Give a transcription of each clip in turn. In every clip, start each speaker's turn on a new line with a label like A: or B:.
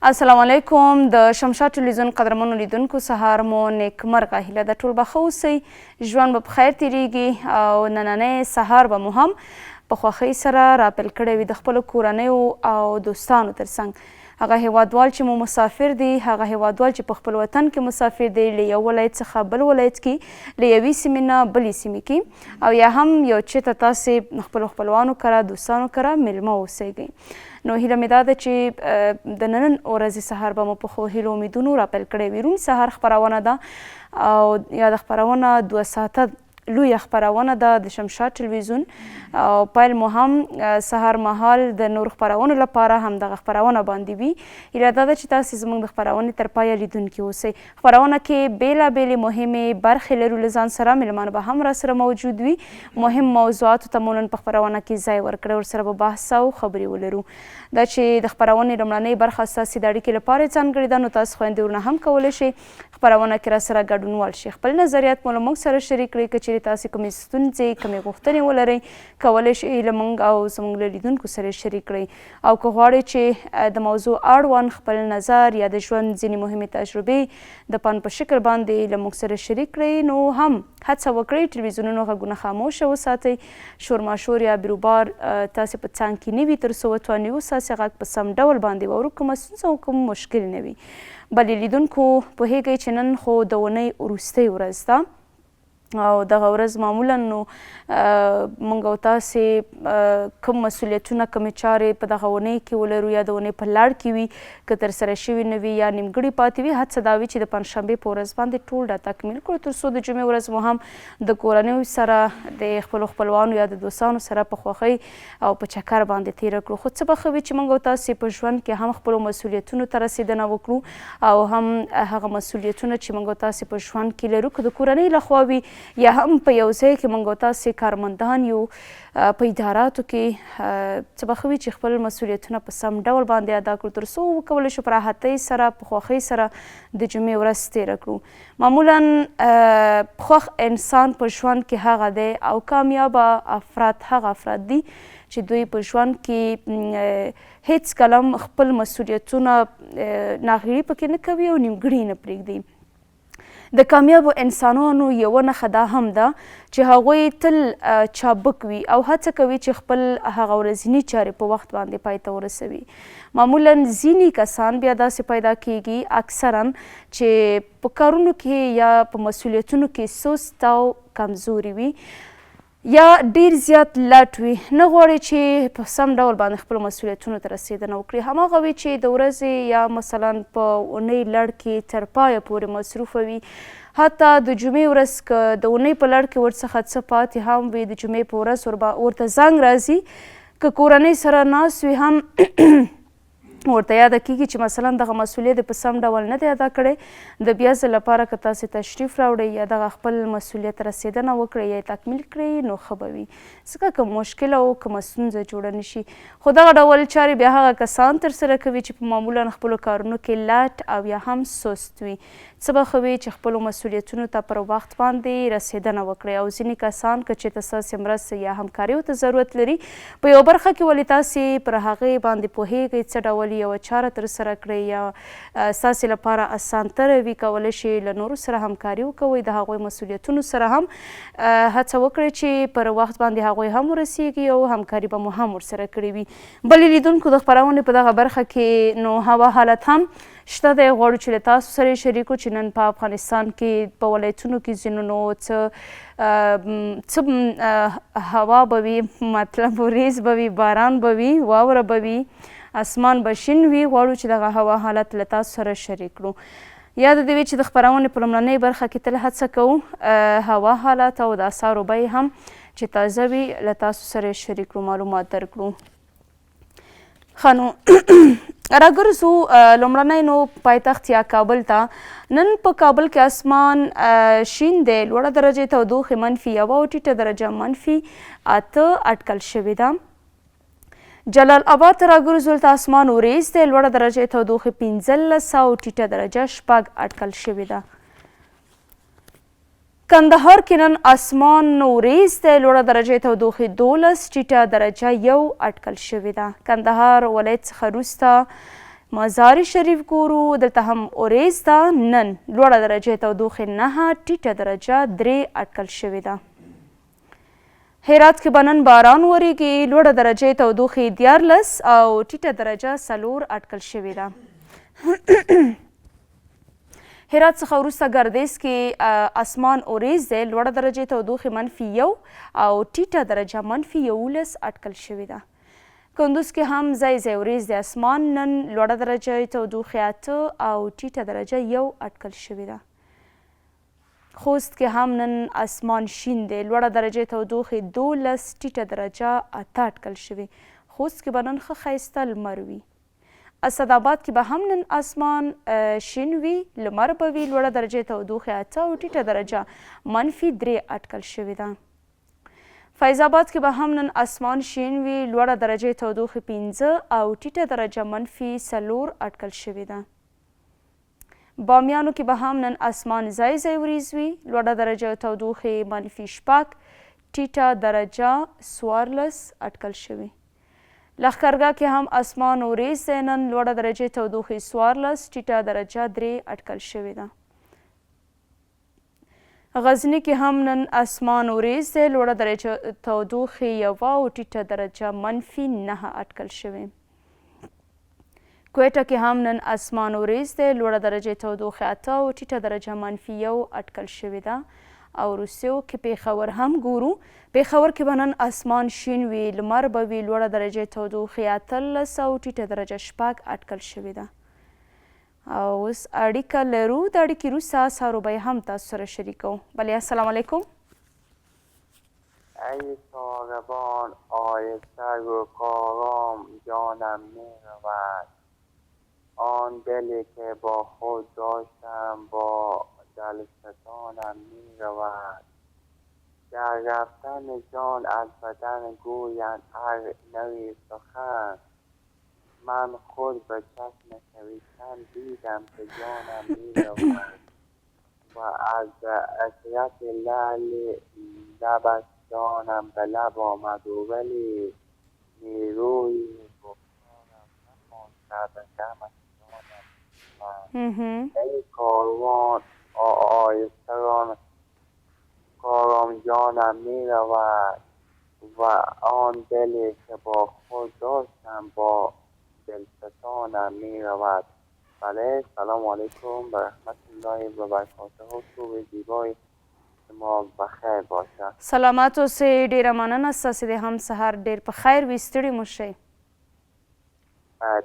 A: السلام علیکم د شمشاد ټلویزیون قدرمنو لیدونکو، سهار مو نیکمرغه. هیله ده ټول به ښه اوسئ، ژوند به په خیر تیریږي او نننی سهار به مو هم په خوښۍ سره راپیل کړی وي د خپلو کورنیو او دوستانو ترڅنګ. هغه هیوادوال چې مو مسافر دي، هغه هیوادوال چې په خپل وطن کې مسافر دي، له یو ولایت څخه بل ولایت کې، له یوې سیمې نه بلې سیمې کې، او یا هم یو چېرته تاسې خپلو خپلوانو کره، دوستانو کره میلمه اوسیږئ، نو هیله مې دا ده چې د نن ورځې سهار به مو په ښو هیلو امیدونو راپیل کړی وي. روڼ سهار خپرونه ده او یاده خپرونه 2 ساعته لویه خپرونه ده د شمشاد ټلویزیون، او پیل مو هم سهار مهال د نور خپرونو لپاره هم دغه خپرونه باندې وي. هیله دا ده چې تاسې زموږ د خپرونې تر پایه لیدونکي اوسئ. خپرونه کې بېلابېلې مهمې برخې لرو له ځان سره، میلمانه به هم راسره موجود وي. مهم موضوعاتو ته مو نن په خپرونه کې ځای ورکړی، ورسره به بحث او خبرې ولرو. دا چې د خپرونې لومړنۍ برخه ستاسې د اړیکې لپاره ځانګړې ده، نو تاسو خویندې ورونه هم کولی شئ خپرونه کې راسره ګډونوال شئ، خپل نظریات مو له موږ سره شریک کړئ. که چیرې تاسې کومې ستونزې، کومې غوښتنې ولرئ، کولی شئ له موږ او زموږ له لیدونکو سره شریک کړئ، او که غواړئ چې د موضوع اړوند خپل نظر یا د ژوند ځینې مهمې تجربې د پند په شکل باندې له موږ سره شریک کړئ، نو هم هڅه وکړئ ټلویزیونونو غږونه خاموشه وساتئ، شورماشور یا بیروبار تاسې په څنګ کې نه وي، تر څو وتوانیږو ستاسې غږ په سم ډول باندې واورو، کومه ستونزه او کوم مشکل نه وي. بلې لیدونکو، پوهیږئ چې نن خو د اونۍ وروستۍ ورځ ده، او دغه ورځ معمولا نو مونږ او تاسې کوم مسولیتونه، کومې چارې په دغه اونۍ کې ولرو یا د اونۍ په لړ کې وي، که ترسره شوي نه وي یا نیمګړي پاتې وي، هڅه دا وي چې د پنجشنبې په ورځ باندې ټول دا تکمیل کړو، تر څو د جمعې ورځ مو هم د کورنیو سره، د خپلو خپلوانو یا د دوستانو سره په خوښۍ او په چکر باندې تیره کړو. خو څه به ښه وي چې موږ او تاسې په ژوند کې هم خپلو مسولیتونو ته رسیدنه وکړو، او هم هغه مسولیتونه چې موږ او تاسې په ژوند کې لرو، که د کورنۍ لخوا وي یا هم په یو ځای کې موږ او تاسې کارمندان یو په اداراتو کې، څه به ښه وي چې خپل مسولیتونه په سم ډول باندې ادا کړو، تر څو وکولی شو په راحتۍ سره، په خوښۍ سره د جمعې ورځ تیره کړو. معمولا خوښ انسان په ژوند کې هغه دی او کامیابه افراد هغه افراد دي چې دوی په ژوند کې هیڅ کله خپل مسولیتونه ناغیړي پکې نه کوي او نیمګړي نه پرېږدي. د کامیابو انسانانو یوه نښه دا هم ده چې هغوی تل چابک وي او هڅه کوي چې خپل هغه ورځني چارې په وخت باندې پای ته ورسوي. معمولا ځینې کسان بیا داسې پیدا کیږي اکثرا چې په کارونو کې یا په مسولیتونو کې سست او کمزوري وي یا ډیر زیات لټ وي، نه غواړي چې په سم ډول باندې خپلو مسولیتونو ته رسیدنه وکړي. هماغه وي چې د ورځې یا مثلا په اونۍ لړ کې تر پایه پورې مصروفه وي. حتی د جمعې ورځ که د اونۍ په لړ کې ورڅخه څه پاتې هم وي، د جمعې په ورځ ورته زنګ راځي. که کورنۍ سره ناست وي هم ورته یاده کیږي چې مثلا دغه مسولیت په سم ډول نه دی ادا کړی، د بیا ځل لپاره که تاسې تشریف راوړئ یا دغه خپل مسولیت رسیدنه وکړئ یا تکمیل کړئ نو ښه به وي، ځکه کوم مشکل او کومه ستونزه جوړه نه شي. خو دغه ډول چارې بیا هغه کسان ترسره کوي چې په معمولا خپلو کارونو کې لټ او یا هم سست وي. څه به ښه وي چې خپلو مسولیتونو ته پر وخت باندې رسیدنه وکړئ، او ځینې کسان که چېرته ستاسې مرستې یا همکاریو ته ضرورت لري په یوه برخه کې، ولې تاسې پر هغې باندې پوهیږئ څه ډول یوه چاره ترسره کړئ یا ستاسې لپاره اسانتره وي، کولی شئ له نورو سره همکاري وکوئ. د هغوی مسولیتونو سره هم هڅه وکړئ چې پر وخت باندې هغوی هم ورسیږي او همکاري به مو هم ورسره کړې وي. بلې لیدونکو، د خپرونې په دغه برخه کې نو هوا حالت هم شته دی، غواړو چې له تاسو سره شریک کړو چې نن په افغانستان کې په ولایتونو کې ځینو نو څه څه هوا به وي، مطلب وریځ به وي، باران به وي، واوره به وي، اسمان به شین وي. غواړو چې دغه هوا حالت له تاسو سره شریک کړو. یاده دې وي چې د خپرونې په لومړنۍ برخه کې تل هڅه کوو هوا حالت او د اسعارو بیې هم چې تازه وي له تاسو سره شریک کړو، معلومات درکړو. ښه، نو راګرځو لومړنی نو پایتخت یا کابل ته. نن په کابل کې اسمان شین دی، لوړه درجه تودوخې -1 او ټیټه درجه -8 اټکل شوې ده. جلال آباد ته راګرځو، دلته اسمان وریځ دی، لوړه درجه تودوخې 15 او ټیټه درجه 6 اټکل شوې ده. کندهار کې نن اسمان وریځ دی، لوړه درجه تودوخې 12، ټیټه درجه 1 اټکل شوې ده. کندهار ولایت څخه وروسته مزار شریف ګورو، دلته هم اوریځ ده نن، لوړه درجه تودوخې 9، ټیټه درجه 3 اټکل شوې ده. هرات کې به نن باران وریږي، لوړه درجه تودوخې 13 او ټیټه درجه 4 اټکل شوې ده. هرات څخه وروسته ګردیز کې اسمان اوریځ دی، لوړه درجه تودوخې -1 او ټیټه درجه -11 اټکل شوې ده. کندوز کې هم ځای ځای وریځ دی اسمان نن، لوړه درجه تودوخې 8 او ټیټه درجه 1 اټکل شوې ده. خوست کې هم نن اسمان شین دی، لوړه درجه تودوخې 12، ټیټه درجه 8 اټکل شوې. خوست کې به نن ښه ښایسته لمر وي. اسداباد کې به هم نن اسمان شین وي، لمر به وي، لوړه درجه تودوخې 8 او ټیټه درجه -3 اټکل شوې ده. فیض آباد کې به هم نن اسمان شین وي، لوړه درجه تودوخې 5 او ټیټه درجه -4 اټکل شوې ده. بامیانو کې به هم نن اسمان ځای ځای وریځ وي، لوړه درجه تودوخې -6، ټیټه درجه 14 اټکل شوې. لښکرګاه کې هم اسمان وریځ دی نن، لوړه درجه تودوخې 14، ټیټه درجه 3 اټکل شوې ده. غزني کې هم نن اسمان وریځ دی، لوړه درجه تودوخې 1 او ټیټه درجه -9 اټکل شوې. کویټه کې هم نن اسمان وریځ دی، لوړه درجه تودوخې 8 او ټیټه درجه -1 اټکل شوې ده. او وروستیو کې پېښور هم ګورو، پېښور کې به نن اسمان شین وي، لمر به وي، لوړه درجه تودوخې 18 او ټیټه درجه 6 اټکل شوې ده. او اوس اړیکه لرو، د اړیکې وروسته اسعارو به یې هم تاسو سره شریکوو. بلې السلام علیکم.
B: ای ساربان آیسته و کارام جانم میرود، آن دلی که با خود داشتم با دلستانم میرود، در رفتن جان از بدن گویند هر نوی سخن، من خود به چشم خویشتن دیدم که جانم میرود و از عشرت لعل لبش جانم به لب آمد و ولی نیروی گفتارم نخواند به غمش جانم میرود. ای کاروان آیسته ران کارام جانم میرود و آن دلی که با خود داشتم با دلستانم میرود. بله، سلام علیکم و رحمت الله و برکاته. صبح زیبای شما بخیر باشه.
A: سلامت اوسئ، ډېره مننه، ستاسې دې هم سهار ډېر په خیر وي، ستړي مو شئ.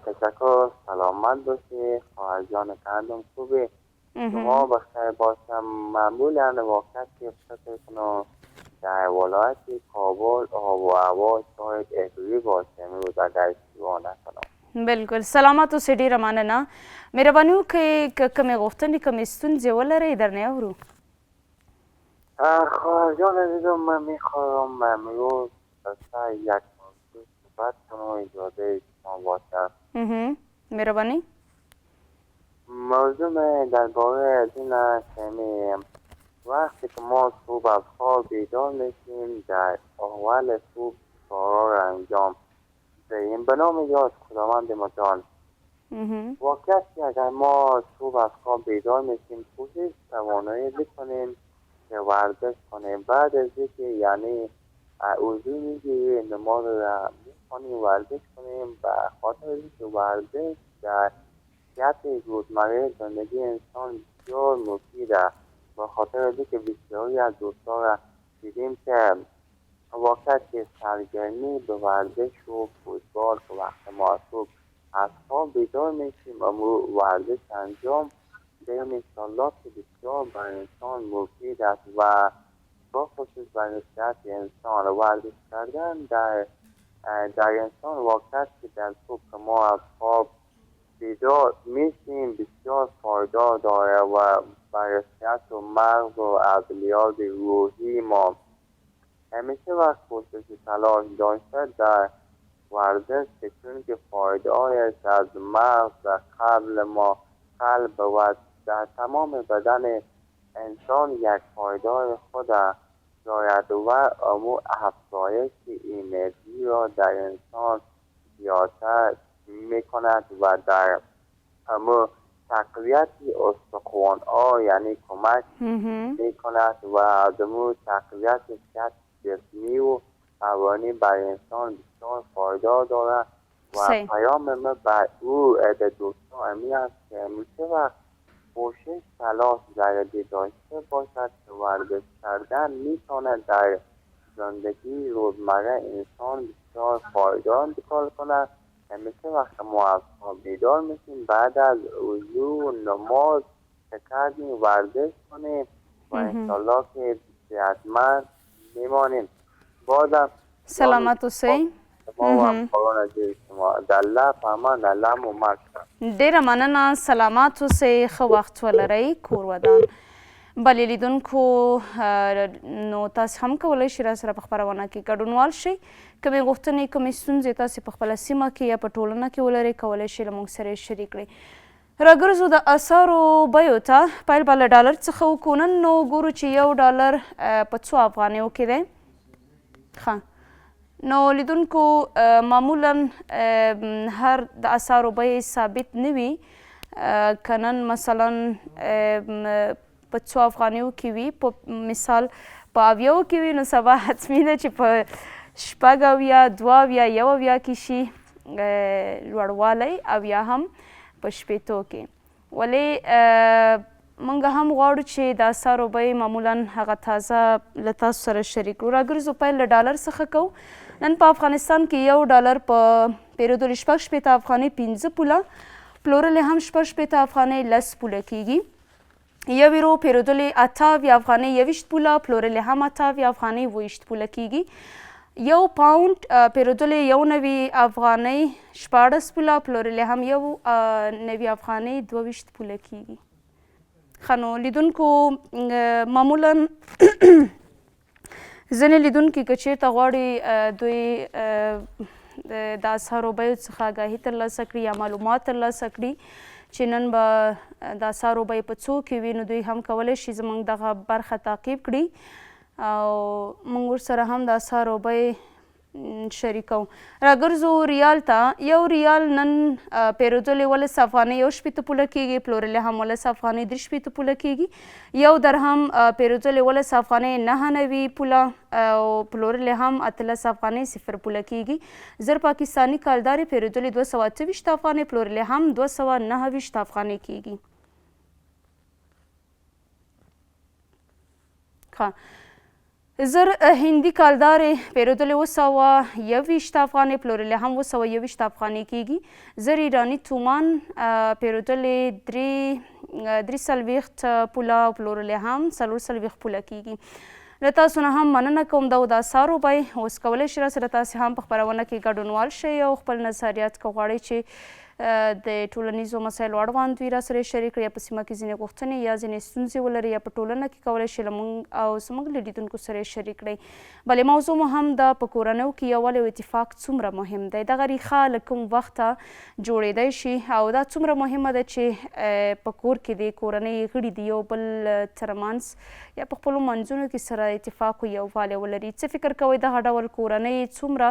B: تشکر، سلامت باشی خواهر جان قندم. خوبه شما بخیر باشم. معمولا واقعا که فکر کنم در ولایت کابل آب و هوا شاید ابری باشه امروز اگر اشتباه نکنم.
A: بالکل، سلامت اوسئ، ډېره مننه. مهرباني وکړئ که کومې غوښتنې کومې ستونزې ولرئ درنه اورو.
B: خواهر جان عزیزم، من میخواهم امروز سر یک موضوع صحبت کنم، اجازه شما باشه.
A: مهرباني.
B: موضوع درباره از این است که وقتی که ما صبح از خواب بیدار میشیم در اول صبح کارا را انجام دهیم. به نام یاد خداوند متعال. واقعیت که اگر ما صبح از خواب بیدار میشیم کوشش توانایی بکنیم که ورزش کنیم. بعد از اینکه یعنی وضو میگیریم، نماز را میخوانیم، ورزش کنیم، به خاطر اینکه ورزش در صحت روزمره زندگی انسان بسیار مفید است. به خاطر اینکه بسیاری از دوستان را دیدیم که واقعا که سرگرمی به ورزش و فوتبال که وقت ما صبح از خواب بیدار میشیم و ورزش انجام دهیم انشالله که بسیار بر انسان مفید است و با خصوص بر صحت انسان. ورزش کردن در انسان واقعا که در صبح که ما از خواب بیدار میشیم بسیار فایده داره و برای صحت و مغز و از لحاظ روحی ما همیشه وقت کوشش تلاش داشته در ورزش که چون که فایده هایش از مغز و قبل ما قلب و در تمام بدن انسان یک فایده خود دارد و امو افزایش انرژی را در انسان زیادتر میکند و در همو تقویت استخوان ها یعنی کمک میکند و از امو تقویت صحت جسمی و روانی برای انسان بسیار فایده دارد و پیام ما بر او به دوستان امی است که همیشه وقت کوشش تلاش در داشته باشد که ورزش کردن میتواند در زندگی روزمره انسان بسیار فایده انتقال کند. همیشه وقت ما از خواب بیدار میشیم بعد از وضو و نماز که کردیم ورزش کنیم و انشالله که صحتمند میمانیم. بازم
A: سلامت اوسئ. ډیره مننه، سلامات اوسئ، ښه وخت ولرئ، کور ودان. بله لیدونکو، نو تاسو هم کولی شئ را سره په خپرونه کې ګډونوال شئ. کومې غوښتنې، کومې ستونزې تاسو په خپله سیمه کې یا په ټولنه کې ولرئ، کولی شئ له موږ سره یې شریک کړئ. راګرځو د اسعارو بیو ته. پیل به له ډالر څخه وکړو. نن نو ګورو چې یو ډالر په څو افغانیو کې دی. ښه نو لیدونکو، معمولا هر د اسعارو بیې ثابت نه وي. که نن مثلا په څو افغانیو کې وي، په مثال په اویاو کې وي، نو سبا حتمي ده چې په 76، 72، 71 کې شي لوړوالی، او یا هم په 60 کې. ولې مونږ هم غواړو چې د اسعارو بیې معمولا هغه تازه له تاسو سره شریک کړو. راګرځو، پیل له ډالر څخه کوو. نن په افغانستان کې یو ډالر په پیرودلو 66 افغانۍ 5 پوله، پلورلې هم 66 افغانۍ 10 پوله کیږي. یو یورو پیرودلې 78 افغانۍ 21 پوله، پلورلې هم 78 افغانۍ 21 پوله کیږي. یو پاونډ پیرودلې 91 افغانۍ 16 پوله، پلورلې هم 91 افغانۍ 22 پوله کیږي. ښه نو لیدونکو، معمولا ځینې لیدونکي که چیرته غواړي دوی د اسعارو بیو څخه آګاهي ترلاسه کړي یا معلومات ترلاسه کړي چې نن به د اسعارو بیې په څو کې وي، نو دوی هم کولی شي زموږ دغه برخه تعقیب کړي او موږ ورسره هم د اسعارو بیې شریکو. راګرځو ریال ته. یو ریال نن پیرودلې 17 افغانۍ 61 پوله کیږي، پلورلې هم 17 افغانۍ 63 پوله کیږي. یو درهم پیرودلې 17 افغانۍ 99 پوله او پلورلې هم 18 افغانۍ 0 پوله کیږي. زر پاکستاني کالدارې پیرودلې 228 افغانۍ، پلورلې هم 229 افغانۍ کیږي. ښه زر هندي کالدارې پیرودلې 721 افغانۍ، پلورلې هم 721 افغانۍ کیږي. زر ایراني تومان پیرودلې 43 پوله او پلورلې هم 44 پوله کیږي. له تاسو نه هم مننه کوم. دا و د اسعارو بیې. اوس کولی شئ راسره تاسې هم په خپرونه کې ګډونوال شئ او خپل نظریات که غواړئ چې د ټولنیزو مسایلو اړوند وي راسره شریک کړئ، یا په سیمه کې ځینې غوښتنې یا ځینې ستونزې ولرئ، یا په ټولنه کې کولی شئ له موږ او زموږ له لیدونکو سره شریک کړئ. بلې موضوع مو هم ده په کورنیو کې یووالی او اتفاق څومره مهم دی، دغه ریښه له کوم وخته جوړېدای شي او دا څومره مهمه ده چې په کور کې د کورنۍ غړي د یو بل ترمنځ یا په خپلو منځونو کې سره اتفاق او یووالی ولري. څه فکر کوئ دغه ډول کورنۍ څومره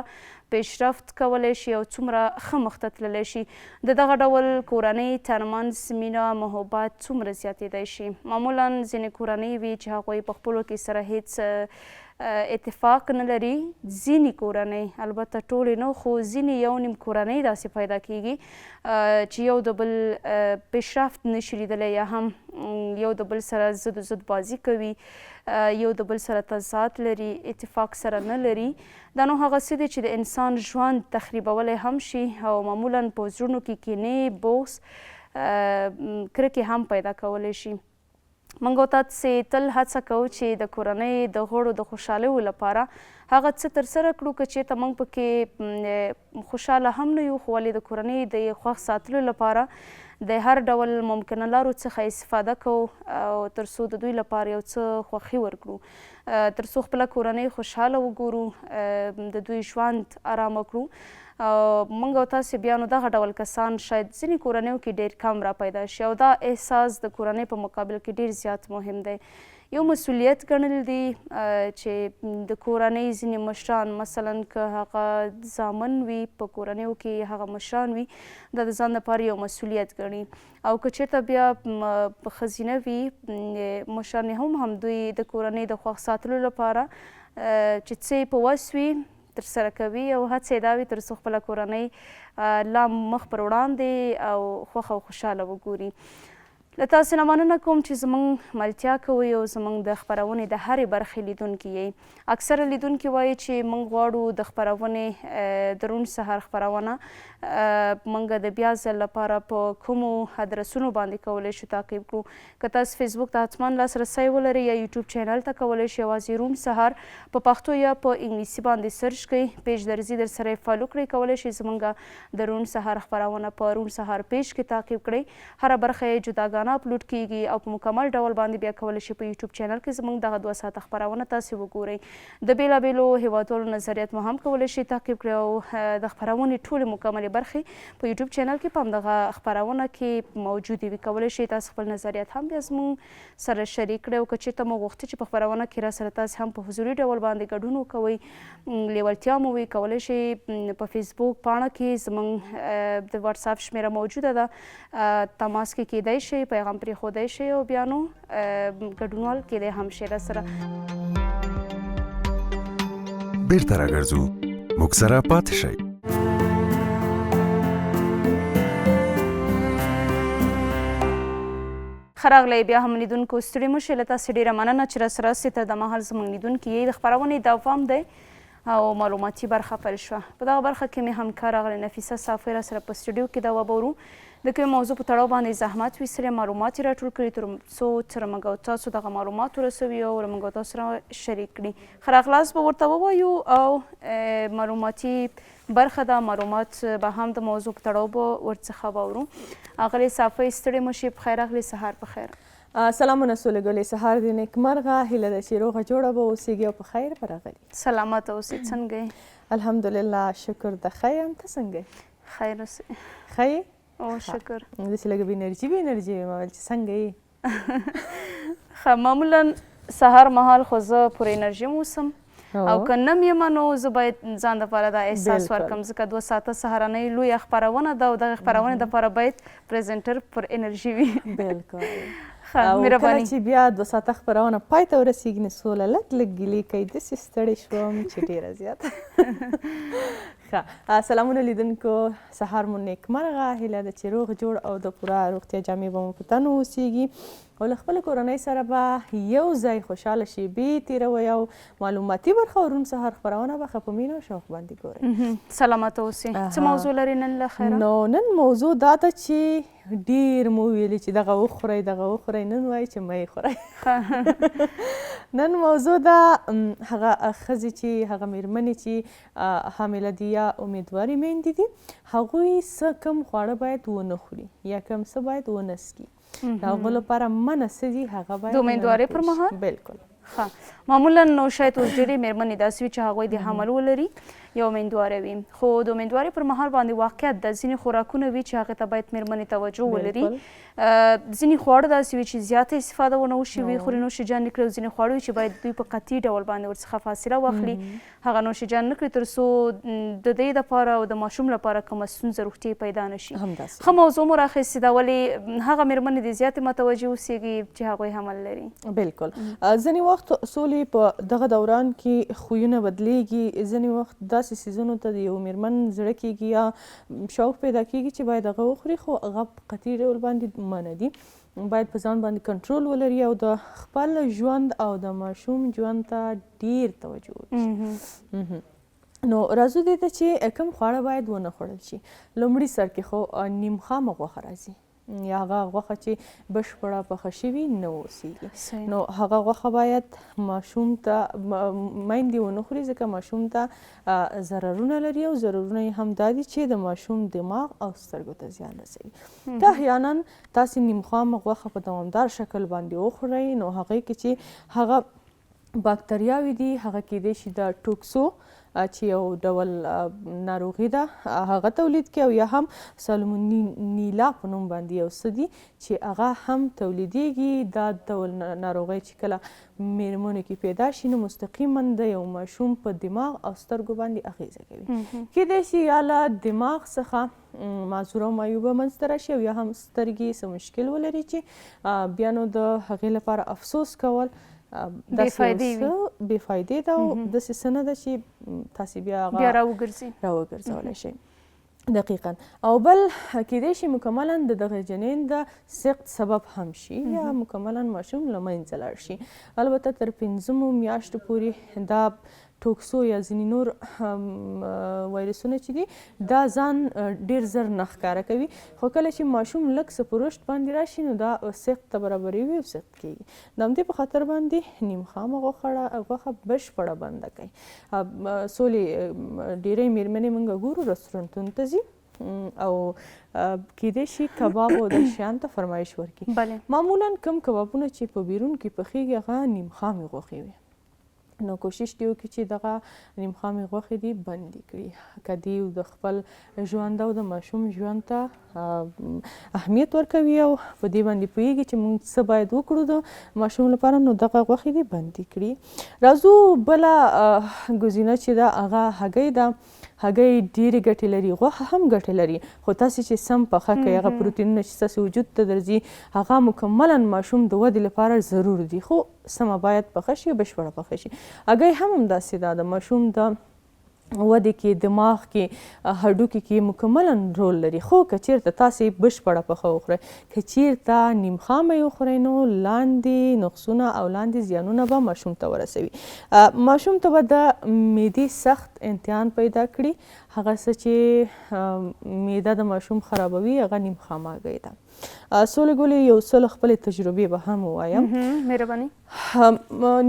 A: پیشرفت کولی شي او څومره ښه مخته تللی شي؟ د دغه ډول کورنۍ ترمنځ مینه محبت څومره زیاتېدای شي؟ معمولا ځینې کورنۍ وي چې هغوی په خپلو کې سره هیڅ اتفاق نه لري. ځینې کورنۍ، البته ټولې نه، خو ځینې یو نیم کورنۍ داسې پیدا کیږي چې یو د بل پیشرفت نشي لیدلی، یا هم یو د بل سره ضد و ضد بازي کوي، یو د بل سره تضاد لري، اتفاق سره نه لري. دا نو هغه څه دي چې د انسان ژوند تخریبولی هم شي او معمولا په زړونو کې کینې، بغض، کرکې هم پیدا کولی شي. موږ او تاسې تل هڅه کوو چې د کورنۍ د غړو د خوشحالیو لپاره هغه څه ترسره کړو، که چېرته موږ پکې خوشحاله هم نه یو، خو ولې د کورنۍ د خوښ ساتلو لپاره د هر ډول ممکنه لارو څخه استفاده کوو او تر څو د دوی لپاره یو څه خوښي ورکړو، تر څو خپله کورنۍ خوشحاله وګورو، د دوی ژوند ارامه کړو. موږ او تاسې بیا نو دغه ډول کسان شاید ځینې کورنیو کې ډېر کم را پیدا شي او دا احساس د کورنۍ په مقابل کې ډېر زیات مهم دی. یو مسولیت ګڼل دي چې د کورنۍ ځینې مشران، مثلا که هغه زامن وي په کورنیو کې هغه مشران وي، دا د ځان لپاره یو مسولیت ګڼي. او که چېرته بیا ښځینه وي، مشران یې هم همدوی د کورنۍ د خوښ ساتلو لپاره چې څه یې په وس وي ترسره کوي، او هڅه یې دا وي تر څو خپله کورنۍ لا مخ پر وړاندې او خوښ او خوشحاله وګوري. له تاسو نه مننه کوم چې زمونږ ملتیا کوئ او زمونږ د خپرونې د هرې برخې لیدونکي یئ. اکثره لیدونکي وایي چې مونږ غواړو د خپرونې د روڼ سهار خپرونه مونږ د بیا ځل لپاره په کومو ادرسونو باندې کولی شو تعقیب کړو. که تاسو فیسبوک ته حتما لاسرسی ولرئ یا یوټیوب چینل ته کولی شئ یوازې روڼ سهار په پښتو یا په انګلیسي باندې سرچ کړئ، پیج درځي درسره یې فالو کړئ، کولی شئ زمونږ د روڼ سهار خپرونه په روڼ سهار پیج کې تعقیب کړئ. هره برخه یې جداګانه اپلوډ کیږي او په مکمل ډول باندې بیا کولی شئ په یوټیوب چینل کې زموږ دغه 2 ساعته خپرونه تاسې وګورئ. د بیلابیلو هیوادوالو نظریات مو هم کولی شئ تعقیب کړئ او د خپرونې ټولې مکملې برخې په یوټیوب چینل کې په همدغه خپرونه کې موجودې وي. کولی شئ تاسې خپل نظریات هم بیا زموږ سره شریک کړئ او که چیرته مو غوښتي چې په خپرونه کې راسره تاسې هم په حضوري ډول باندې ګډون وکوئ، لیوالتیا مو وي، کولی شئ په فیسبوک پاڼه کې زموږ د واتساپ شمیره موجوده ده، تماس کې کیدای شئ، پیغام پرېښودی شئ او بیا نو ګډونوال کیدای هم شئ راسره.
C: بیرته راګرځو، موږ سره پاتې شئ.
A: ښه راغلی بیا هم لیدونکو، ستړي مه شئ. له تاسې ډېره مننه چې راسره یاست. تر دا مهال زموږ لیدونکي یئ. د خپرونې دوام دی او معلوماتي برخه پیل شوه. په دغه برخه کې مې همکار اغلې نفیسه صافۍ راسره په سټوډیو کې ده. وبه د کومې موضوع په تړاو باندې زحمت ویستلی، معلومات یې راټول کړي تر څو تر موږ او تاسو دغه معلومات ورسوي او له موږ او تاسو سره شریک کړي. ښه راغلاست به ورته ووایو او معلوماتي برخه ده، معلومات به هم د موضوع په تړاو به ورڅخه واورو. اغلې صافۍ، ستړې مه شئ، پخیر راغلې، سهار په خیر.
D: سلامونه سولې ګلې، سهار دې نیکمرغه، هیله ده چې روغه جوړه به اوسېږي او په خیر به راغلي.
A: سلامت اوسې، څنګه یې؟
D: الحمدلله شکر د ښه یم، ته څنګه یې؟
A: خیر اوسې.
D: ښه یې؟
A: او شکر.
D: داسې لږه بې انرژي بې انرژي وې، ما ویل چې څنګه یې؟
A: ښه، معمولا سهار مهال خو زه پوره انرژي اوسم او که نم یم نو زه باید ځان دپاره دا احساس ورکړم، ځکه 2 ساعته سهارنۍ لویه خپرونه ده او دغه خپرونې دپاره باید پریزنټر پر انرژي وي.
D: بالکل. ښه، مهرباني. کله چې بیا 2 ساعته خپرونه پای ته ورسېږي نو سوله لږ لږ ګیلې کوي، داسې ستړې شوم چې ډېره زیاته. ښه، سلامونه لیدونکو، سهار مو نیکمرغه، هیله ده چې روغ جوړ او د پوره روغتیا جامې به مو په تن واوسېږي او له خپلې کورنۍ سره به یو ځای خوشحاله شېبې تېروئ او معلوماتي برخه او روڼ سهار خپرونه به ښه په مینه او شوق باندې ګورئ.
A: سلامت اوسې. څه موضوع لرې نن له خیره؟
D: نو نن موضوع دا ده چې ډېر مو ویلي چې دغه وخورئ دغه وخورئ، نن وایي چې مه یې خورئ. نن موضوع ده هغه ښځې چې هغه مېرمنې چې حامله دي یا امیدوارې میندې دي، هغوی څه کوم خواړه باید ونه خوري یا کوم څه باید ونه څکي، د هغو لپاره منع څه دي هغه باید
A: د امیندوارۍ پر مهال؟
D: بالکل.
A: ښه، معمولا نو شاید اوس ډېرې مېرمنې داسې وي چې هغوی د حمل ولري یا امیندواره وي، خو د امیندوارۍ پر مهال باندې واقعیت ده ځینې خوراکونه وي چې هغې ته باید مېرمنې توجه ولري. ځینې خواړه داسې وي چې زیاته استفاده ونه وشي، ویې خوري نوش جان نه کړي، او ځینې خواړه وي چې باید دوی په قطعي ډول باندې ورڅخه فاصله واخلي، هغه نوش جان نه کړي تر څو د دې لپاره او د ماشوم لپاره کومه ستونزه روغتیايي پیدا نه شي. ښه موضوع مو راخیستې ده، ولې هغه مېرمنې دې زیاتې متوجه اوسېږي چې هغوی حمل لري.
D: بالکل. ځینې وخت سولې په دغه دوران کې خویونه بدلېږي، ځینې وخت داسې څیزونو ته د یو مېرمن زړه کېږي یا شوق پیدا کېږي چې باید هغه وخوري، خو هغه په قطعي ډول باندې منع دي. باید په ځان باندې کنټرول ولري او د خپل ژوند او د ماشوم ژوند ته ډیر توجه وکړي. نو راځو دې ته چې کوم خواړه باید ونه خوړل شي. لومړي سر کې خو نیم خامه غوښه راځي یا هغه غوښه چې بشپړه پخه شوي نه اوسېږي، نو هغه غوښه باید ماشوم ته میندې ونه خوري، ځکه ماشوم ته ضررونه لري او ضررونه یې هم دا دي چې د ماشوم دماغ او سترګو ته زیان رسوي. که احیانا تاسې نیمخامه غوښه په دوامدار شکل باندې وخورئ نو هغې کې چې هغه باکتریاوې دي هغه کیدای شي د ټوکسو چې یو ډول ناروغي ده هغه تولید کړي، او یا هم سالمونیلا په نوم باندې یو څه دي چې هغه هم تولیدېږي. دا ډول ناروغۍ چې کله میرمنو کې پیدا شي نو مستقیما د یو ماشوم په دماغ او سترګو باندې اغیزه کوي. کیدای شي یا له دماغ څخه معذوره او معیوبه منځته راشي او یا هم سترګې څه مشکل ولري چې بیا نو د هغې لپاره افسوس کول
A: بې فایدې وي،
D: بې فایدې ده او داسې څه نه ده چې تاسې بیا هغه
A: بیا
D: راوګرځولی شئ. دقیقا. او بل کیدای شي مکملا د دغه جنین د سقط سبب هم شي یا مکملا ماشوم له منځه لاړ شي. البته تر 5 میاشتو پورې دا ټوکسو یا ځینې نور وایرسونه چې دي دا ځان ډیر زر نه ښکاره کوي، خو کله چې ماشوم لږ څه په رشد باندې راشي نو دا سقط ته برابروي او سقط کیږي. د همدې په خاطر باندې نیمخامه غوښه بشپړه بنده کړئ. سولې ډیری میرمنې موږ ګورو رستورانتونو ته ځي او کیدای شي کباب او د شیان ته فرمایش ورکړي. معمولا کوم کبابونه چې په بیرون کې پخېږي هغه نیمخامې غوښې وي، نو کوشش دی وکړي چې دغه نیمخامې غوښې دې بندې کړي. که دی د خپل ژوند او د ماشوم ژوند ته اهمیت ورکوي او په دې باندې پوهېږي چې موږ څه باید وکړو د ماشوم لپاره، نو دغه غوښې دې بندې کړي. راځو بله ګزینه چې ده هغه هګۍ ده. هګۍ ډېرې ګټې لري، غوښه هم ګټې لري، خو تاسې چې سم پخه کړئ هغه پروتینونه چې ستاسې وجود ته درځي هغه مکملا ماشوم د ودې لپاره ضرور دي، خو سمه باید پخه شي، بشپړه پخه شي. هګۍ هم همداسې ده، د ماشوم د ودې کې، دماغ کې، هډوکي کې مکملا رول لري، خو که چیرته تاسې بشپړه پخه وخورئ، که چیرته نیمخامه یې وخورئ نو لاندې نقصونه او لاندې زیانونه به ماشوم ته ورسوي. ماشوم ته به د معدې سخت امتحان پیدا کړي، هغه څه چې معده د ماشوم خرابوي هغه نیمخامه هګۍ ده. سولې ګلې یو څه له خپلې تجربې به هم ووایم.
A: مهرباني.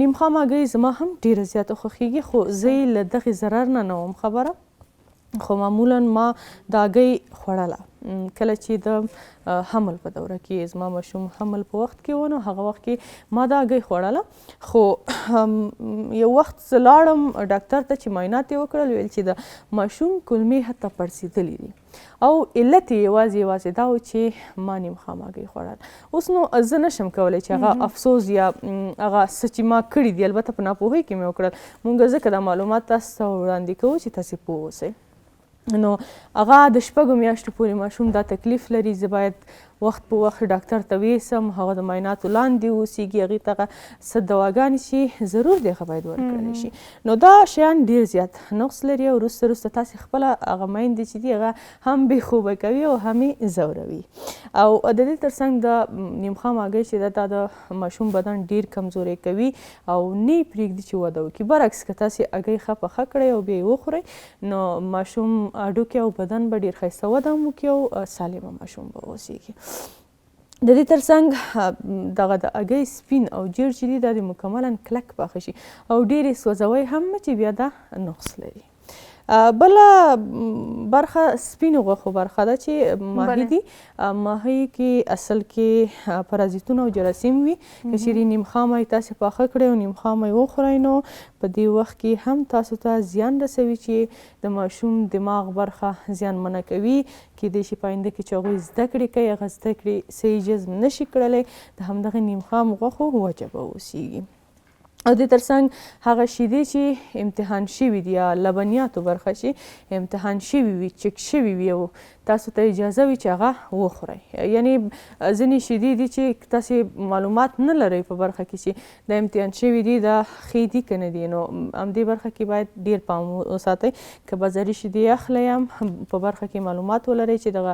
D: نیمخامه هګۍ زما هم ډېره زیاته خوښېږي، خو زه یې له دغې ضرر نه نه وم خبره، خو معمولا ما دا هګۍ خوړله کله چې د حمل په دوره کې زما ماشوم حمل په وخت کې و، نو هغه وخت کې ما دا هګۍ خوړله. خو یو وخت زه لاړم ډاکټر ته چې معاینات یې وکړل، ویل چې د ماشوم کولمې حتی پړسېدلې دي او علت یې یوازې یوازې دا و چې ما نیمخامه هګۍ خوړل. اوس نو زه نشم کولی چې هغه افسوس یا هغه څه چې ما کړي دي، البته په ناپوهۍ کې مې وکړل، مونږ ځکه دا معلومات تاسو ته وړاندې کوو چې تاسې پوه اوسئ. نو هغه د 6 میاشتو پورې ماشوم دا تکلیف لري، زه باید وخت په وخت ډاکټر ته ویسم، هغه د معایناتو لاندې اوسیږي، هغې ته هغه څه دواګانې چې ضرور دی هغه باید ورکړل شي. نو دا شیان ډېر زیات نقص لري او وروسته وروسته تاسې خپله هغه میندې چې دي هغه هم بې خوبه کوي او هم یې ځوروي. او د دې ترڅنګ د نیمخامه هګۍ چې ده دا د ماشوم بدن ډېر کمزوری کوي او نه یې پرېږدي چې وده وکړي. برعکس که تاسې هګۍ ښه پخه کړئ او بیا یې وخورئ نو ماشوم هډوکی او بدن به ډېر ښایسته وده هم وکړي او سالمه ماشوم به اوسېږي. د دې ترڅنګ دغه د هګۍ سپین او جیړ چې دي دا دې مکملا کلک پاخه شي او ډېر یې سوځوئ هم مه چې بیا دا نقص لري. بله برخه سپینو غوښو برخه ده چې ماهي دي. ماهي کې اصل کې پرازیتونه او جراثیم وي، که چیرې نیمخامه یې تاسې پاخه کړئ او نیمخامه یې وخورئ نو په دې وخت کې هم تاسو ته زیان رسوي چې د ماشوم دماغ برخه زیانمنه کوي. کیدای شي په آینده کې چې هغوی زده کړې کوي هغه زده کړې صحیح جذب نه شي کړلی، د همدغه نیمخام غوښو وجه به اوسیږي. او دې ترڅنګ هغه شیدې چې امتحان شوي دي یا لبنیاتو برخه چې امتحان شوي وي، چک شوي وي او تاسو ته اجازه وي چې هغه وخورئ. یعنی ځینې شیدې دي چې تاسې معلومات نه لرئ په برخه کې چې دا امتحان شوي دي، دا ښې دي که نه دي، نو همدې برخه کې باید ډېر پام وساتئ. که بازاري شیدې اخلئ هم په برخه کې معلومات ولرئ چې دغه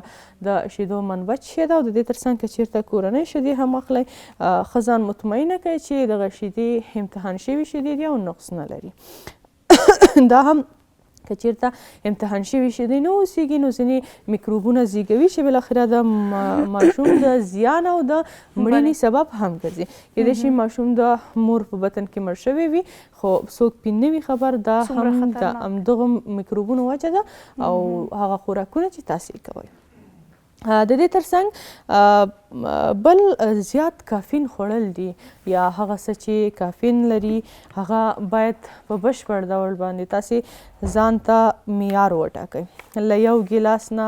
D: د شیدو منبع څه شی ده. او د دې ترڅنګ که چیرته کورنۍ شیدې هم اخلئ ښه ځان مطمئنه کړئ چې دغه شیدې امتحان شوي شیدې دي او نقص نه لري. دا هم که چیرته امتحان شوي شیدې نه اوسیږي نو ځینې میکروبونه زیږوي چې بالاخره د ماشوم د زیان او د مړینې سبب هم ګرځي. کیدای شي ماشوم د مور په بطن کې مړ شوی وي خو څوک پې نه وي خبر، دا هم د همدغو میکروبونو وجه ده او هغه خوراکونه چې تاسې کوئ. د دې ترڅنګ بل زیات کافین خوړل دي یا هغه څه چې کافین لري هغه باید په بشپړ ډول باندې تاسې ځان ته معیار وټاکئ. له یو ګیلاس نه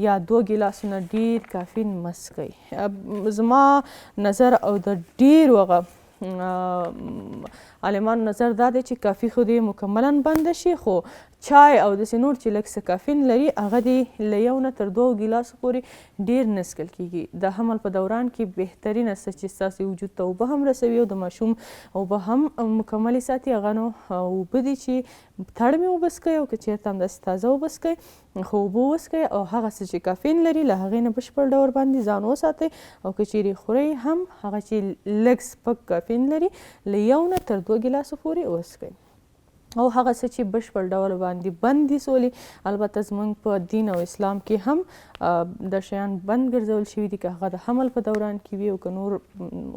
D: یا دوه ګیلاسو نه ډیر کافین مه څښئ. زما نظر او د ډیرو هغه عالمانو نظر دا دی چې کافي خو دې مکملا بنده شي، خو چای او داسې نور چې لږ څه کافین لري هغه دې له یو نه تر دوو ګیلاسو پورې ډیر نه څښل کیږي. د حمل په دوران کې بهترینه څه چې ستاسې وجود ته اوبه هم رسوي او د ماشوم اوبه هم مکملې ساتي هغه نو اوبه دي چې تړمې اوبه څښئ او که چېرته همداسې تازه اوبه څښئ خو اوبه وڅښئ او هغه څه چې کافین لري له هغې نه بشپړ ډول باندې ځان وساتئ او که چیرې خورئ هم هغه چې لږ سپک کافین لري له یو نه تر دوه ګیلاسو پورې وڅښئ. او هغه څه چې بشپړ ډول باندې بند دي سولې، البته زمونږ په دین او اسلام کې هم دا شیان بند ګرځول شوي دي، که هغه د حمل په دوران کې وي او که نور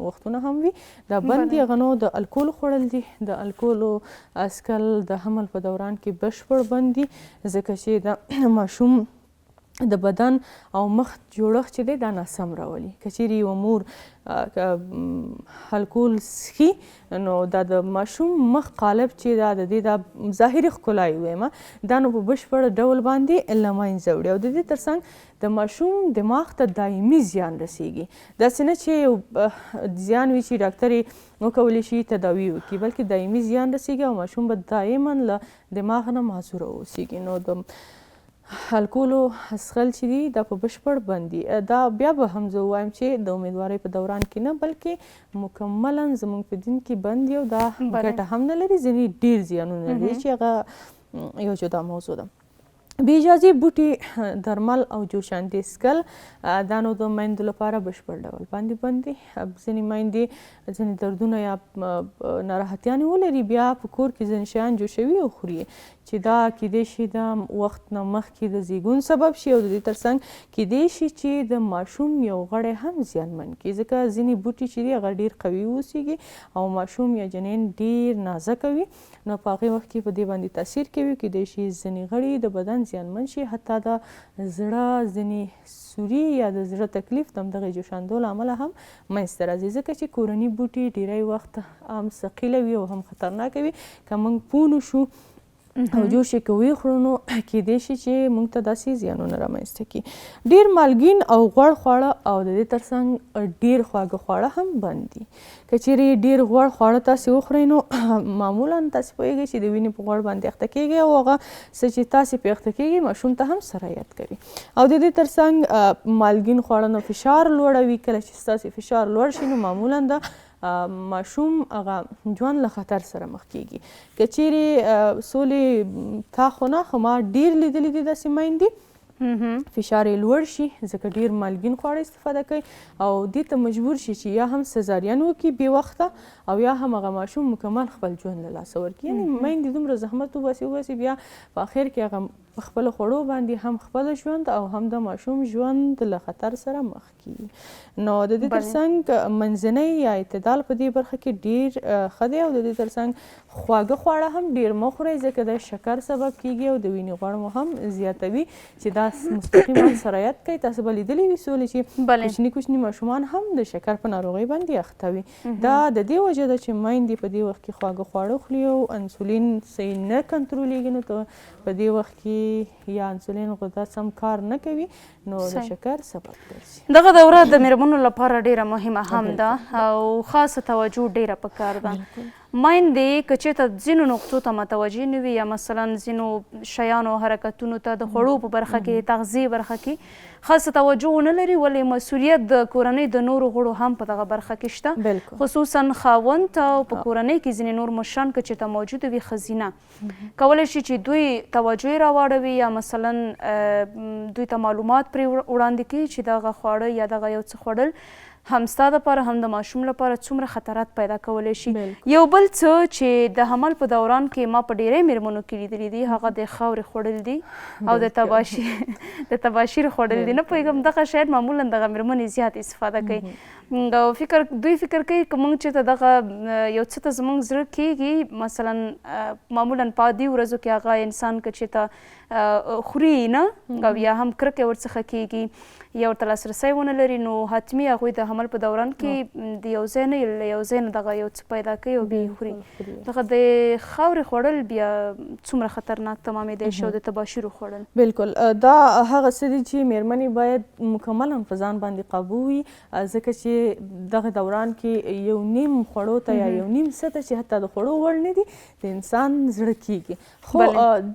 D: وختونه هم وي دا بند دي. هغه نو د الکول خوړل دي، د الکولو څښل د حمل په دوران کې بشپړ بند دي، ځکه چې د ماشوم د بدن او مخ جوړښت چې دی دا ناسم راولي. که چیرې یوه مور الکول څښي نو دا د ماشوم مخ قالب چې دا د دې دا ظاهري ښکلا یې ووایم دا نو په بشپړ ډول باندې له منځه وړي او د دې ترڅنګ د ماشوم دماغ ته دایمي زیان رسیږي. داسې نه چې یو زیان وي چې ډاکتر یې وکولی شي تداوي وکړي، بلکې دایمي زیان رسیږي او ماشوم به دایما له دماغ نه معذوره اوسیږي. نو د الکولو څښل چې دي دا په بشپړ بند دي. دا بیا به هم زه ووایم چې د امیدوارۍ په دوران کې نه بلکې مکملا زموږ په دین کې بند دي او دا ګټه هم نه لري، ځینې ډیر زیانونه لري چې هغه یو جدا موضوع ده. بې اجازې بوټي، درمل او جوشاندې څښل دا نو د میندو لپاره بشپړ ډول باندې بند دي. ځینې میندې ځینې دردونه یا ناراحتیانې ولري بیا په کور کې ځینې شیان جوشوي او خوري چې دا کیدای شي د وخت نه مخکې د زیږون سبب شي او د دې ترڅنګ کیدای شي چې د ماشوم یو غړی هم زیانمن کړي، ځکه ځینې بوټي چې دي هغه ډیر قوي اوسیږي او ماشوم یا جنین ډیر نازک وي، نو په هغې وخت کې په دې باندې تاثیر کوي، کیدای شي ځینې غړي د بدن زیانمن شي، حتی د زړه ځینې سوري یا د زړه تکلیف د همدغې جوشاندو له امله هم منځته راځي، ځکه چې کورني بوټي ډیری وخت هم ثقیله وي او هم خطرناک وي. که موږ پوه نه شو او جوش یې که ویې خورو نو کیدای شي چې موږ ته داسې زیانونه رامنځته کړي. ډیر مالګین او غوړ خواړه او د دې ترڅنګ ډیر خواږه خواړه هم بند دي. که چیرې ډیر غوړ خواړه تاسې وخورئ نو معمولا تاسې پوهیږئ چې د وینې په غوړ باندې اخته کیږئ او هغه څه چې تاسې پرې اخته کیږئ ماشوم ته هم سرایت کوي. او د دې ترڅنګ مالګین خواړه نو فشار لوړوي، کله چې ستاسې فشار لوړ شي نو معمولا د ماشوم هغه ژوند له خطر سره مخ کیږي. که چیرې سولې تا خو نه، خو ما ډیر لیدلي دي داسې میندې فشار یې لوړ شي ځکه ډیر مالګین خواړه استفاده کوي او دې ته مجبور شي چې یا هم سزارین وکړي بې وخته او یا هم هغه ماشوم مکمل خپل ژوند له لاسه ورکړي. یعنې میندې دومره زحمت وباسي وباسي بیا په اخر کې هغه په خپلو خوړو باندې هم خپل ژوند او هم د ماشوم ژوند له خطر سره مخ کیږي. نو د دې ترڅنګ منځنۍ یا اعتدال په دې برخه کې ډیر ښه دی او د دې ترڅنګ خواږه خواړه هم ډیر مه خورئ ځکه د شکر سبب کیږي او د وینې غوړ مو هم زیاتوي چې دا مستقیما سرایت کوي. تاسو به لیدلي وي سولې چې کوچني کوچني ماشومان هم د شکر په ناروغۍ باندې اخته وي. دا د دې وجه ده چې میندې په دې وخت کې خواږه خواړه خوري او انسولین صحیح نه کنټرولیږي، نو په دې وخت کې یا انسولین غده سم کار نه کوي نو د شکر سبب ګرځي.
A: دغه دوره د میرمنو لپاره ډیره مهمه هم ده او خاصه توجه ډیره پکار ده. میندې که چېرته ځینو نقطو ته متوجه نه وي یا مثلا ځینو شیانو حرکتونو ته د خوړو په برخه کې، تغذیې برخه کې خاصه توجه ونه لري، ولې مسولیت د کورنۍ د نورو غړو هم په دغه برخه کې شته، خصوصا خاوند ته او په کورنۍ کې ځینې نور مشران که چېرته موجود وي، ښځینه کولی شي چې دوی توجه یې راواړوي یا مثلا دوی ته معلومات پرې وړاندې کړي چې دغه خواړه یا دغه یو څه خوړل هم ستا دپاره هم د ماشوم لپاره څومره خطرات پیدا کولی شي. یو بل څه چې د حمل په دوران کې ما په ډیری میرمنو کې لیدلي دي هغه د خاورې خوړل دي او د تباشیر د تباشیر خوړل دي. نه پوهېږم دغه شاید معمولا دغه میرمنې زیات استفاده کوي او فکر دوی فکر کوي که موږ چېرته دغه یو څه ته زموږ زړه کېږي، مثلا معمولا په عادي ورځو کې هغه انسان که چېرته خوري نه او یا هم کرکه ورڅخه کېږي یا ورته لاسرسی ونه لري، نو حتمي هغوی د حمل په دوران کې د یو ځای نه له یو ځای نه دغه یو څه پیدا کوي او بیا یې خوري. دغه د خاورې خوړل بیا څومره خطرناک تمامېدای شي او د تباشیرو خوړل.
D: بالکل دا هغه څه دي چې میرمنې باید مکملا په ځان باندې قابو وي، ځکه چې دغه دوران کې یو نیم خوړو ته یا یو نیم څه ته چې حتی د خوړو وړ نه دي د انسان زړه کیږي. خو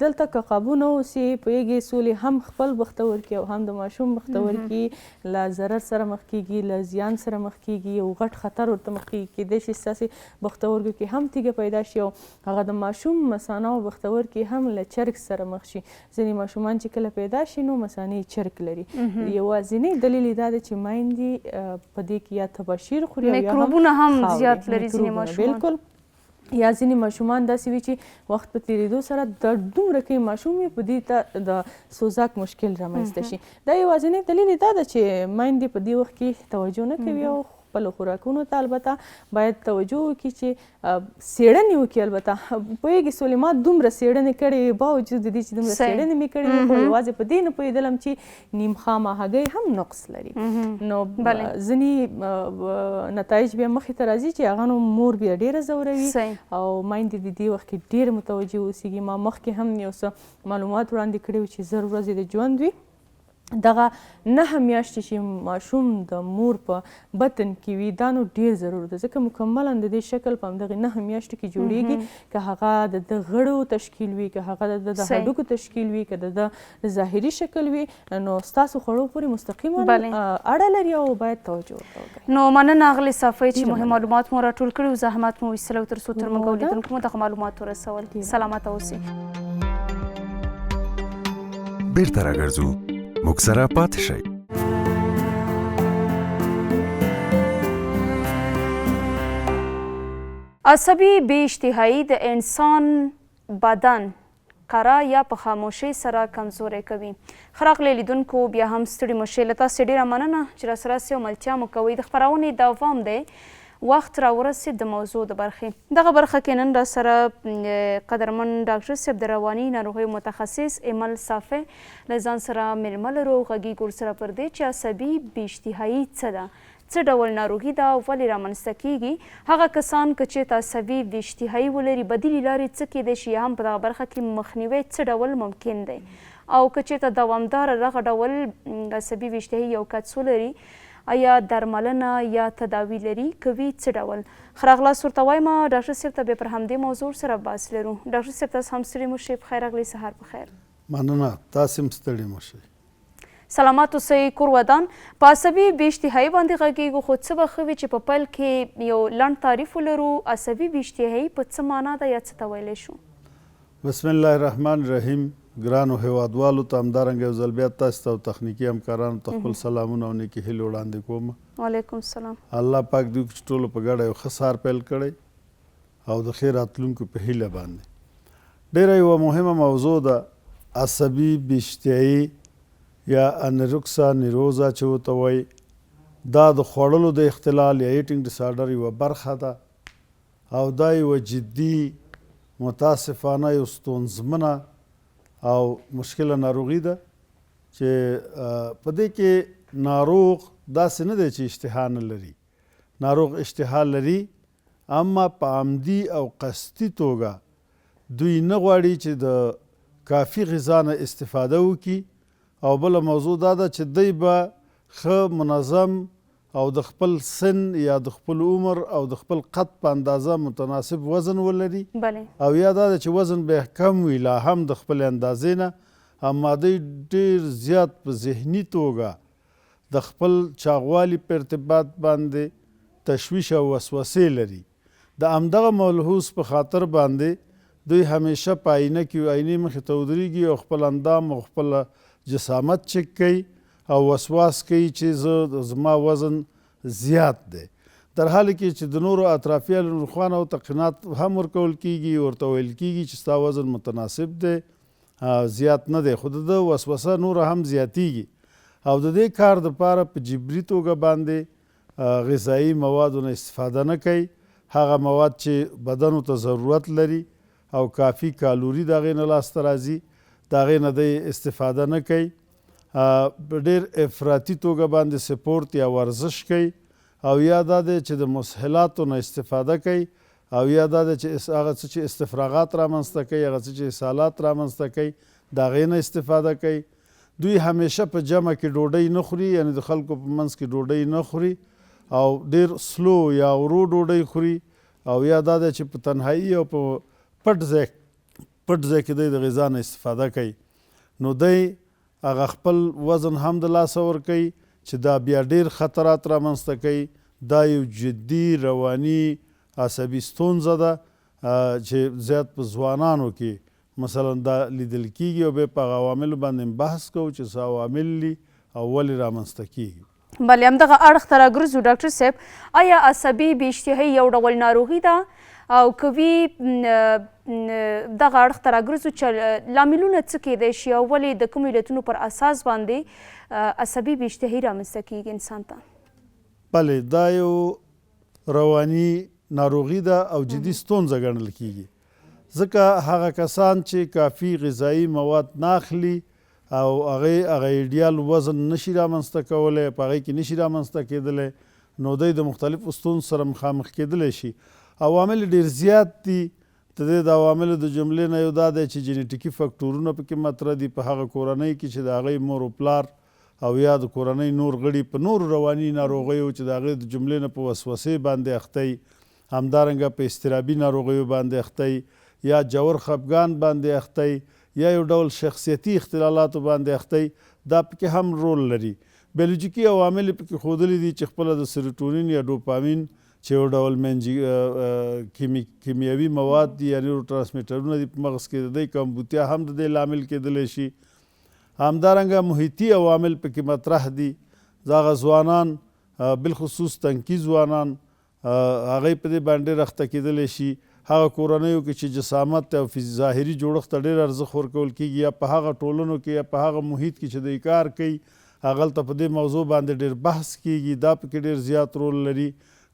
D: دلته که قابو نه اوسي، پوهېږې سولې هم خپل بختورکي او هم د ماشوم بختورکي له ضرر سره مخ کېږي، له زیان سره مخ کېږي، یو غټ خطر ورته مخ کېږي. کېدای شي ستاسې بختورګو کې هم تیږه پیدا شي او هغه د ماشوم مثانه او بختورکي هم له چرګ سره مخ شي. ځینې ماشومان چې کله پیدا شي نو مثانې چرګ لري. یوازینی دلیل یې دا دی چې میندې په دې کې یا تباشیر خوري او یا هم
A: میکروبونه هم زیات لري ځینې ماشومان.
D: بالکل، یا ځینې ماشومان داسې وي چې وخت په تېرېدو سره د دومره کې ماشوم وي په دې ته د سوزاک مشکل رامنځته شي. دا یوازینی دلیل یې دا ده چې میندې په دې وخت کې توجه نه کوي او خپلو خوراکونو ته البته باید توجه وکړي چې څېړنې وکړي. البته پوهېږې سولې، ما دومره څېړنې کړې وې، باوجود د دې چې دومره څېړنې مې کړې وې خو یوازې په دې نه پوهېدلم چې نیم خامه هګۍ هم نقص لري. نو ځینې نتایج بیا مخې ته راځي چې هغه نو مور بیا ډېره ځوروي او میندې د دې وخت کې ډېرې متوجه اوسېږي. ما مخکې هم یو څه معلومات وړاندې کړي وو چې 1000 ورځې د ژوند وي، دغه 9 میاشتې چې ماشوم د مور په بطن کې وي دا نو ډېر ضرور ده، ځکه مکملا د دې شکل په همدغې 9 میاشتو کې جوړېږي، که هغه د ده غړو تشکیل وي، که هغه د ده د هډوکو تشکیل وي، که د ده د ظاهري شکل وي، نو ستاسو خوړو پورې مستقیما اړه لري او باید توجه ورته وکړئ.
A: نو مننه اغلې صافۍ چې مهم معلومات مو راټول کړي او زحمت مو ویستلی او تر څو تر موږ او لیدونکو مو دغه معلومات ورسول. سلامت اوسئ.
C: بیرته راګرځو، موږ سره پاتې شئ.
A: عصبي بې اشتهایی د انسان بدن قره یا په خاموشۍ سره کمزوری کوي. ښه راغلی لیدونکو، بیا هم ستړي مه شئ. له تاسې ډېره مننه چې راسره یاست او ملتیا مو کوئ. د خپرونې دوام دی، وخت راورسېد د موضوع د برخې. دغه برخه کې نن راسره قدرمن ډاکټر صاحب د رواني ناروغیو متخصص ایمل صافی له ځان سره مېلمه لرو او غږېږو ورسره پر دې چې عصبي بې اشتهایي څه ده، څه ډول ناروغي ده او ولې رامنځته کېږي، هغه کسان که چېرته عصبي بې اشتهایي ولري بدیلې لارې څه کېدای شي یا هم په دغه برخه کې مخنیوی څه ډول ممکن دی او که چېرته دوامداره دغه ډول عصبي بې اشتهایي یو کس ولري ایا درملنه یا تداوي لري، که وي څه ډول؟ ښه راغلاست ورته وایم. ډاکټر صاحب ته بیا پر همدې موضوع ورسره بحث لرو. ډاکټر صاحب تاسو هم ستړي مه شئ، په خیر راغلئ، سهار په خیر.
E: مننه، تاسې هم ستړي مه شئ.
A: سلامات اوسئ، کور ودان. په عصبي بې اشتهایي باندې غږېږو، خو څه به ښه وي چې په پیل کې یو لنډ تعریف ولرو. عصبي بې اشتهایي په څه معنا ده یا څه ته ویلی شو؟
E: بسم الله الرحمن الرحیم. ګرانو هیوادوالو ته همدارنګه یو ځل بیا تاسو ته او تخنیکي همکارانو ته خپل سلامونه او نیکې هیلې وړاندې کوم.
A: وعلیکم السلام.
E: الله پاک دې وکړي چې ټولو په ګډه یو ښه سهار پیل کړی او د ښې راتلونکي په هیله باندې. ډېره یوه مهمه موضوع ده عصبي بې اشتهایي یا انرکسا نیروزا چې ورته وایي، دا د خوړلو د اختلال یا ایټینګ ډیسارډر یوه برخه ده او دا یوه جدي، متاسفانه یو ستونزمنه او مشکله ناروغي ده چې په دې کې ناروغ داسې نه دی چې اشتها نه لري، ناروغ اشتها لري اما په عمدي او قصدي توګه دوی نه غواړي چې د کافي غذا نه استفاده وکړي او بله موضوع دا ده چې دی به ښه منظم او د خپل سن یا د خپل عمر او د خپل قد په اندازه متناسب وزن ولري او یا دا ده چې وزن به یې کم وي لا هم د خپلې اندازې نه، اما دی ډېر زیات په ذهني توګه د خپل چاغوالي په ارتباط باندې تشویش او وسوسې لري. د همدغه ملحوظ په خاطر باندې دوی همیشه په آینه کې آینې مخې ته ودریږي او خپل اندام او خپل جسامت چک کوي او وسواس کوي چې زه زما وزن زیات دی. در حال کې چې د نورو اطرافیانو خوا نه ورته قناعت هم ورکول کیږي، ورته ویل کیږي چې ستا وزن متناسب دی، زیات نه دی، خو د ده وسوسه نوره هم زیاتیږي او د دې کار دپاره په جبري توګه باندې غذایي موادو نه استفاده نه کوي، هغه مواد چې بدنو ته ضرورت لري او کافي کالوري د هغې نه لاسته راځي د هغې نه دی استفاده نه کوي، په ډېر افراطي توګه باندې سپورت یا ورزش کوي او یا دا دی چې د مسهلاتو نه استفاده کوي او یا دا دی چې هغه څه چې استفراغات رامنځته کوي، هغه څه چې اسهالات رامنځته کوي د هغې نه استفاده کوي. دوی همیشه په جمع کې ډوډۍ نه خوري، یعنی د خلکو په منځ کې ډوډۍ نه خوري او ډېر سلو یا ورو ډوډۍ خوري او یا دا دی چې په تنهایی او په پټ ځای کې دی د غذا نه استفاده کوي، نو دی هغه خپل وزن هم د لاسه ورکوي چې دا بیا ډېر خطرات رامنځته کوي. دا یو جدي رواني عصبي ستونزه ده چې زیات په ځوانانو کې مثلا دا لیدل کیږي او بیا په هغه عواملو باندې هم بحث کوو چې څه عوامل دي او ولې رامنځته کیږي.
A: بله همدغه اړخ ته راګرځو ډاکټر صاحب، آیا عصبي بې اشتهايي یو ډول ناروغي ده او که وي دغه اړخ ته راګرځو چې لاملونه څه کیدای شي او ولې د کومو علتونو پر اساس باندې عصبي بې اشتهايي رامنځته کیږي انسان ته؟
E: بله دا یو رواني ناروغي ده او جدي ستونزه ګڼل کیږي، ځکه هغه کسان چې کافي غذایي مواد نه اخلي او هغه هغه ایډیال وزن نشي رامنځته کولی، په هغې کې نشي رامنځته کېدلی، نو دی د مختلفو ستونزو سره مخامخ کېدلی شي. عوامل یې ډېر زیات دي. د دې د عواملو د جملې نه یو دا دی چې جنیټیکي فکټورونه پکې مطرح دي. په هغه کورنۍ کې چې د هغې مور و پلار او یا د کورنۍ نور غړي په نورو رواني ناروغیو چې د هغې د جملې نه په وسوسې باندې اخته وي، همدارنګه په اضطرابي ناروغیو باندې اخته وي، یا ژور خپګان باندې اخته وي، یا یو ډول شخصیتي اختلالاتو باندې اخته وي، دا پکې هم رول لري. بیولوژیکي عوامل یې پکې ښودلي دي چې خپله د سیروټونین یا ډوپامین چې یو ډول منجي کیمیاوي مواد دي یا نیوروټرانسمیټرونه دي په مغز کې، د دې کمبوتیا هم د دې لامل کېدلی شي. همدارنګه محیطي عوامل پکې مطرح دي. دغه ځوانان بالخصوص تنکي ځوانان هغوی په دې باندې ډېر اخته کېدلی شي. هغه کورنیو کې چې جسامت او ظاهري جوړښت ته ډېر ارزښت ورکول کېږي، یا په هغه ټولنو کې یا په هغه محیط کې چې دوی کار کوي هغلته په دې موضوع باندې ډېر بحث کېږي، دا پکې ډېر زیات رول لري.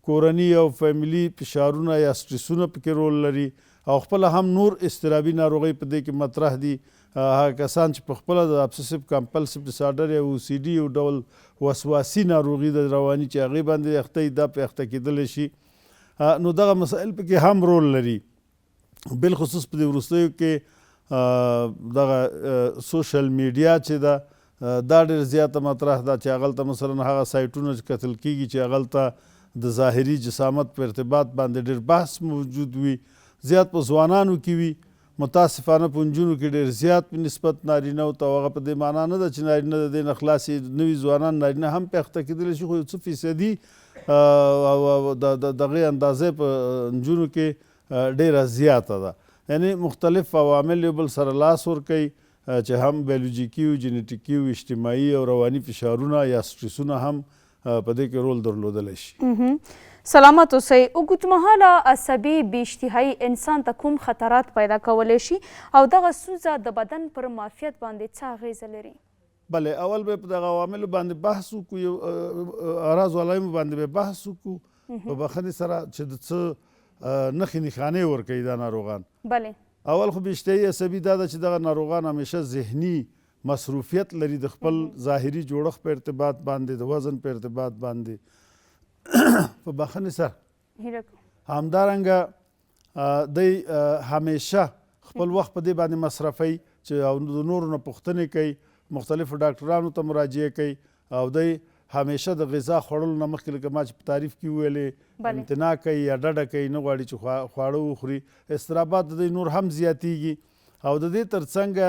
E: کورني او فامیلي فشارونه یا سټریسونه پکې رول لري او خپله هم نور اضطرابي ناروغۍ په دې کې مطرح دي. هغه کسان چې په خپله د ابسیسیو کمپلسیو ډیسارډر یا او سي ډي یو ډول وسواسي ناروغي ده رواني چې هغې باندې اخته وي، دا پرې اخته کېدلی شي. نو دغه مسایل پکې هم رول لري. بالخصوص په دې وروستیو کې دغه سوشل میډیا چې ده دا ډېر زیاته مطرح ده چې هغلته مثلا هغه سایټونه چې کتل کېږي چې هغلته د ظاهري جسامت په ارتباط باندې ډېر بحث موجود وي، زیات په ځوانانو کې وي، متاسفانه په نجونو کې ډېر زیات په نسبت نارینه ته. او هغه په دې معنا نه ده چې نارینه د دې نه خلاص نه وي، ځوانان نارینه هم پرې اخته کېدلی شي، خو یو څه فیصدي او د دغې اندازه په نجونو کې ډېره زیاته ده. یعنی مختلف عوامل یو بل سره لاس ورکوي چې هم بیولوژیکي او جنیټیکي او اجتماعي او رواني فشارونه یا سټریسونه هم په دې کې رول درلودلی شي.
A: سلامت اوسئ. اوږدمهاله عصبي بې اشتهايي انسان ته کوم خطرات پیدا کولی شي او دغه ستونزه د بدن پر معافیت باندې څه اغېزه لري؟
E: بله، اول به په دغه عواملو باندې بحث وکړو، یو اعراض او علایمو باندې به بحث وکړو په بخښنې سره چې د څه نښې نښانې ورکوي دا ناروغان.
A: بله.
E: اول خو بې اشتهايي عصبي دا ده چې دغه ناروغان همیشه ذهني مصروفیت لري د خپل ظاهري جوړښت په ارتباط باندې، د وزن په ارتباط باندې په بخښنې سره. همدارنګه دی همیشه خپل وخت په دې باندې مصرفوي چې او د نورو نه پوښتنې کوي، مختلفو ډاکټرانو ته مراجعه کوي او دی همیشه د غذا خوړلو نه مخکې لکه ما چې په تعریف کې وویلې امتناع کوي یا ډډه کوي، نه غواړي چې خواړه وخوري. اضطرابات د دوی نور هم زیاتیږي او د دې ترڅنګه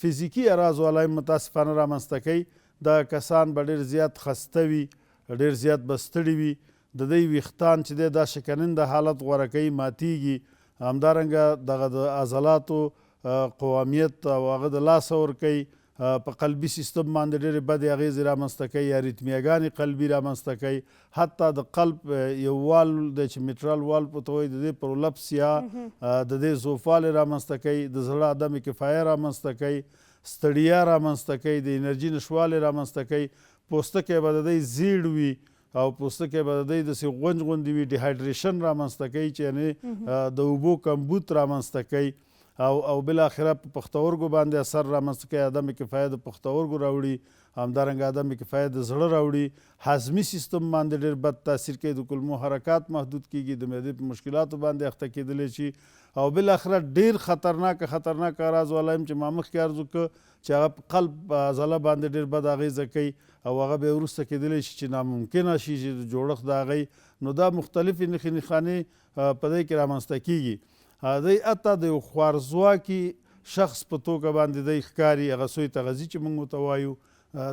E: فزیکي اعراض او علایم متاسفانه رامنځته کوي. دا کسان به ډېر زیات خسته وي، ډېر زیات به ستړي وي، د دوی ویښتان چې دی دا شکننده حالت غوره کوي، ماتیږي. همدارنګه دغه د عضلاتو قوامیت او هغه د لاسه ورکوي، په قلبي سیستم باندې ډېرې بدې اغېزې رامنځته کوي، اریتمیاګانې قلبي رامنځته کوي، حتی د قلب یو وال دی چې میټرال والف ورته وایي، د دې پرولپس یا د دې ضعفوالی رامنځته کوي، د زړه عدم کفایه رامنځته کوي، ستړیا رامنځته کوي، د انرژي نشوالی رامنځته کوي، پوستکی به د دی زیړ وي او پوستکی به د دی داسې غونج غوندې وي، ډیهایډریشن رامنځته کوي چې یعنې د اوبو کمبود رامنځته کوي او او بالاخره په پښتورګو باندې اثر رامنځته کوي، عدم کفایه د پښتورګو راوړي، همدارنګه عدم کفایه د زړه راوړي، هضمي سیستم باندې ډېر بد تاثیر کوي، د کولمو حرکات محدود کېږي، د معدې په مشکلاتو باندې اخته کېدلی شي او بالاخره ډېر خطرناک خطرناک اعراض والا هم چې ما مخکې عرض وکړ چې هغه په قلب په عضله باندې ډېر بد اغېزه کوي او هغه بیا وروسته کېدلی شي چې ناممکنه شي چې د جوړښت د هغې، نو دا مختلفې نښې نښانې په دې کې رامنځته کېږي. دی حتی د یو خوارځواکي شخص په توګه باندې دی ښکاري، هغه سوی تغذي چې موږ ورته وایو،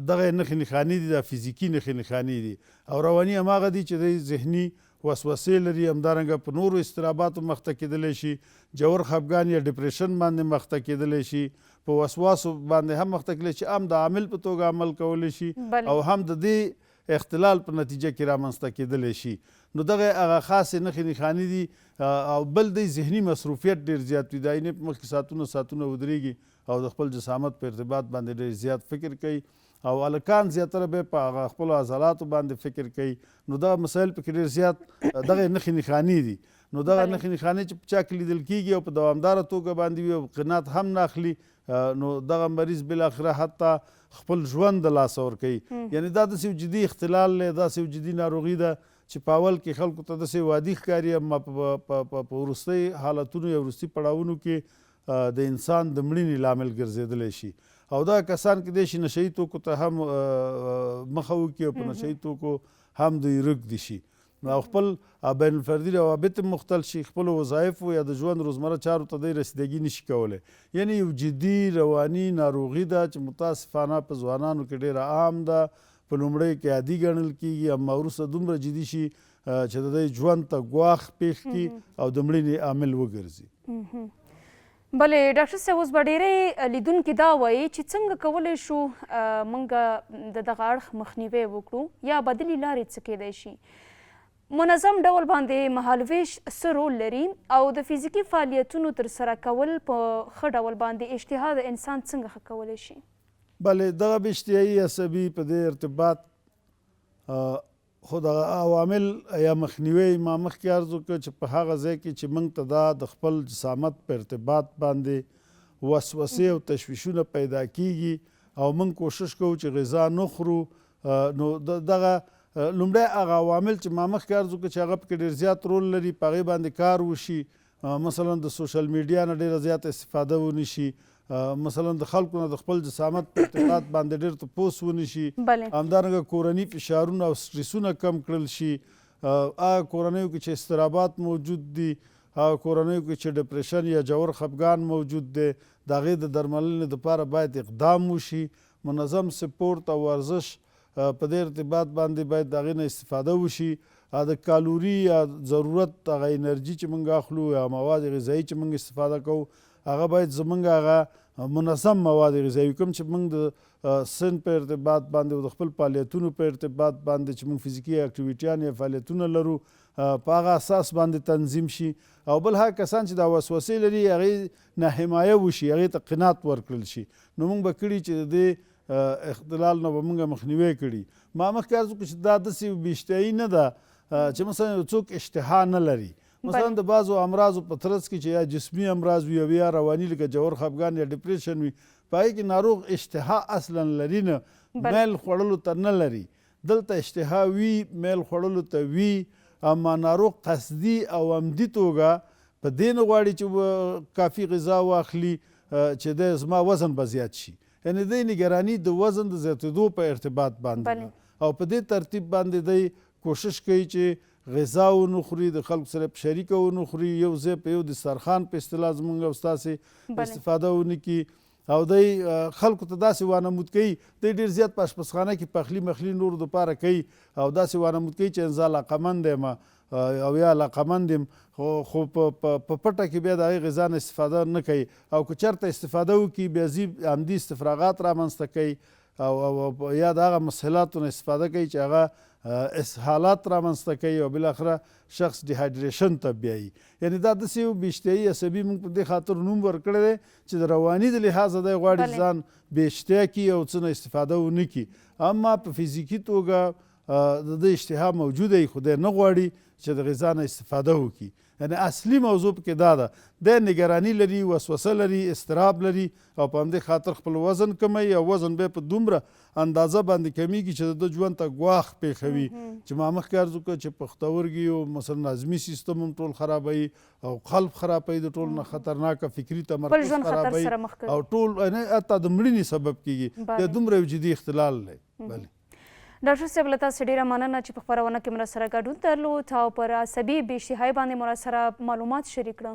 E: دغه یې نښې نښانې دي، دا فزیکي نښې نښانې دي او رواني هماغه دي چې دی ذهني وسوسې لري، همدارنګه په نورو اضطراباتو مخته کېدلی شي، ژور خفګان یا ډیپریشن باندې مخته کېدلی شي، په وسواسو باندې هم مخته کېدلی شي، هم د عامل په توګه عمل کولی شي او هم د دې اختلال په نتیجه کې رامنځته کېدلی شي. نو دغه هغه خاصې نښې نښانې دي او بل دی ذهني مصروفیت ډېر زیات وي، د آینې په مخ کې ساعتونه ساعتونه ودرېږي او د خپل جسامت په ارتباط باندې ډېر زیات فکر کوي او هلکان زیاتره بیا په هغه خپلو عضلاتو باندې فکر کوي، نو دغه مسایل پکې ډېر زیات دغه نښې نښانې دي. نو دغه نښې نښانې چې په چا کې لیدل کېږي او په دوامداره توګه باندې وي او قناعت هم نه اخلي، نو دغه مریض بالاخره حتی خپل ژوند د لاسه ورکوي. یعنی دا داسې یو جدي اختلال دی، داسې یو جدي ناروغي ده چې په اول کې خلکو ته داسې یو عادي ښکاري، اما په وروستۍ حالتونو یا وروستي پړاوونو کې د انسان د مړینې لامل ګرځېدلی شي. او دغه کسان کېدای شي نشه یي توکو ته هم مخه وکړي او په نشه یي توکو هم دوی روږدي شي او خپل بین الفردي روابط هم مختل شي، خپلو وظایفو یا د ژوند روزمره چارو ته دی رسیدګي نشي کولی. یعنی یو جدي رواني ناروغي ده چې متاسفانه په ځوانانو کې ډېره عام ده، په لومړیو کې عادي ګڼل کېږي، اما وروسته دومره جدي شي چې د دی ژوند ته ګواښ پېښ کړي او د مړینې عامل وګرځي.
A: بله ډاکټر صاحب، اوس به ډیری لیدونکي دا وایي چې څنګه کولی شو موږ د دغه اړخ مخنیوی وکړو یا بدلي لارې څه کیدای شي؟ منظم ډول باندې مهالویش څه رول لري او د فزیکي فعالیتونو ترسره کول په ښه ډول باندې اشتها د انسان څنګه ښه کولی شي؟
E: بله دغه بې اشتهایي عصبي په دې ارتباط خو دغه عوامل یا مخنیوی ما مخکې عرض وکړ چې په هغه ځای کې چې موږ ته دا د خپل جسامت په ارتباط باندې وسوسې او تشویشونه پیدا کیږي او موږ کوشش کوو چې غذا نه خورو، نو دغه لومړی هغه عوامل چې ما مخکې عرض وکړ چې هغه پکې ډېر زیات رول لري، په هغې باندې کار وشي. مثلا د سوشل میډیا نه ډیره زیاته استفاده ونه شي، مثلا د خلکو نه د خپل جسامت په ارتباط باندې ډیر تپوس ونه شي، همدارنګه کورني فشارونه او سټریسونه کم کړل شي. هغه کورنیو کې چې اضطرابات موجود دي، هغه کورنیو کې چې ډپریشن یا ژور خپګان موجود دی، د هغې د درملنې لپاره باید اقدام وشي. منظم سپورت او ورزش په دې ارتباط باندې باید د هغې نه استفاده وشي. د کالوري یا ضرورت هغه انرژي چې موږ اخلو یا مواد غذایي چې موږ استفاده کوو، هغه باید زموږ هغه منظم مواد غذایي کوم چې موږ د سن په ارتباط باندې او د خپل فعالیتونو په ارتباط باندې چې موږ فزیکي اکټیویټیان یا فعالیتونه لرو په هغه اساس باندې تنظیم شي. او بل هغه کسان چې دا وسوسې لري هغې نه حمایه وشي، هغې ته قناعت ورکړل شي. نو موږ به کړي چې د دې اختلال نه به موږ مخنیوی کړي. ما مخکې عرض وکړ چې دا داسې بې اشتهایي نه ده چې مثلا یو څوک اشتها نه لري. مثلا د بعضو امراضو په ترڅ کې چې یا جسمي امراض وي او یا رواني لکه ژور خفګان یا ډیپریشن وي، په هغې کې ناروغ اشتها اصلا لري نه، میل خوړلو ته نه لري. دلته اشتها وي، میل خوړلو ته وي، اما ناروغ قصدي او عمدي توګه په دې نه غواړي چې کافي غذا واخلي چې دی زما وزن به زیات شي. یعنی دی نګراني د وزن د زیاتېدو په ارتباط باندې ده او په دې ترتیب باندې دی کوشش کوي چې غذا ونه خوري، د خلکو سره په شریکه ونه خوري، یو ځای په یو دسترخوان په اصطلاح زمونږ او ستاسې استفاده ونه کړي. او دی خلکو ته داسې وانمود کوي، دی ډېر زیات په آشپزخانه کې پخلي مخلي نورو دپاره کوي او داسې وانمود کوي چې زه علاقمند یم او یا علاقمند یم، خو خو په په پټه کې بیا د هغې غذا نه استفاده نه کوي، او که چرته استفاده وکړي بیا ځي همدې استفراغات رامنځته کوي او او یا د هغه مسهلاتو نه استفاده کوي چې هغه اسهالات رامنځته کوي او بالاخره شخص ډیهایډریشن ته بیایي. یعنی دا داسې یو بې اشتهایي عصبي موږ په دې خاطر نوم ورکړی دی چې د رواني د لحاظه دی غواړي چې ځان بې اشتها کړي او څه نه استفاده ونه کړي، اما په فزیکي توګه د ده اشتها موجوده وي خو دی نه غواړي چې د غذا نه استفاده وکړي. یعنی اصلي موضوع پکې دا ده، دی نګراني لري، وسوسه لري، اضطراب لري او په همدې خاطر خپل وزن کموي او وزن به په دومره اندازه باندې کمیږي چې د ده ژوند ته ګواښ پېښوي، چې ما مخکې عرض وکړ چې پښتورګي او مثلا هضمي سیستم هم ټول خرابوي او قلب خرابوي، د ټولو نه خطرناکه فکري تمرکز خرابوي او ټول یعنی حتی د مړینې سبب کیږي. دا دومره یو جدي اختلال دی. بله.
A: ډاکټر صاحب له تاسو ډیره مننه چې په خپرونه کې مو راسره ګډون درلود او پر عصبي بې اشتهایۍ باندې مو راسره معلومات شریک کړه.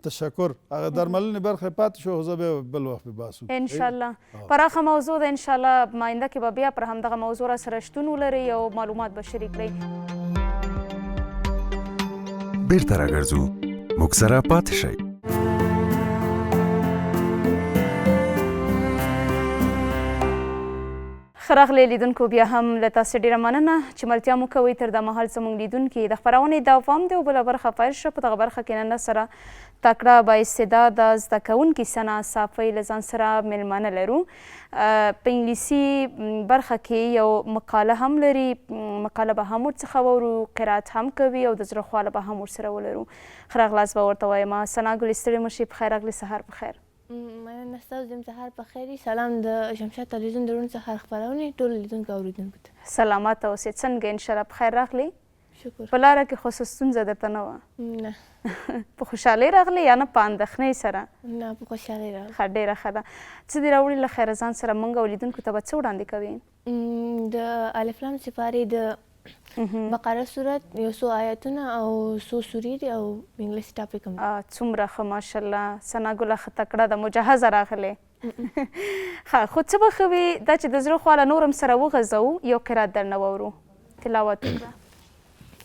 E: تشکر. هغه درملنې برخه پاتې شو، خو زه به بل وخت پرې بحث وکړو.
A: ان شاء الله پراخه موضوع ده، ان شاء الله آینده کې به بیا پر همدغه موضوع راسره شتون ولرئ او معلومات به شریک کړئ.
C: بیرته راګرځو، موږ سره پاتې شئ.
A: ښه راغلې لیدونکو، بیا هم له تاسو ډیره مننه چې ملتیا مو کوئ. تر دا مهال زموږ لیدونکي د خپرونې دوام دی او بله برخه پیل شوه. په دغه برخه کې نن سره تکړه با استعداده زده کوونکي ثنا صافۍ له ځان سره میلمانه لرو. په انګلیسي برخه کې یو مقاله هم لري، مقاله به هم ورڅخه واورو، قرائت هم کوي او د زړه خواله به هم ورسره ولرو. ښه راغلاست به ورته وایم. ثنا ګلې ستړې مه شئ، په خیر راغلې، سهار په خیر.
F: مننه ستاسو دیم سهار په خیر وي. سلام د شمشاد تلویزیون د روڼ سهار خپرونې ټولو لیدونکو او اوریدونکو ته.
A: سلامت اوسې. څنګه ان شاءالله په خیر راغلې؟
F: شکر.
A: په لاره کې خو څه ستونزه درته نه وه؟
F: نه.
A: په خوشحالۍ راغلې یا نه په اندښنې سره؟
F: نه په خوشحالۍ راغلم.
A: ښه ډیره ښه ده. څه دې راوړي له خیره ځان سره مونږ او لیدونکو ته به څه وړاندې کوې؟
F: د الف لام سپارې د بقره سورت یو څو آیتونه او څو سورې دي او انګلیسي ټاپک هم.
A: څومره ښه ماشاءالله ثنا ګله ښه تکړه ده مجهزه راغلې. ښه خو څه به ښه وي دا چې د زړه خواله نور هم سره وغځوو یو قرات درنه واورو تلاوت وکړه.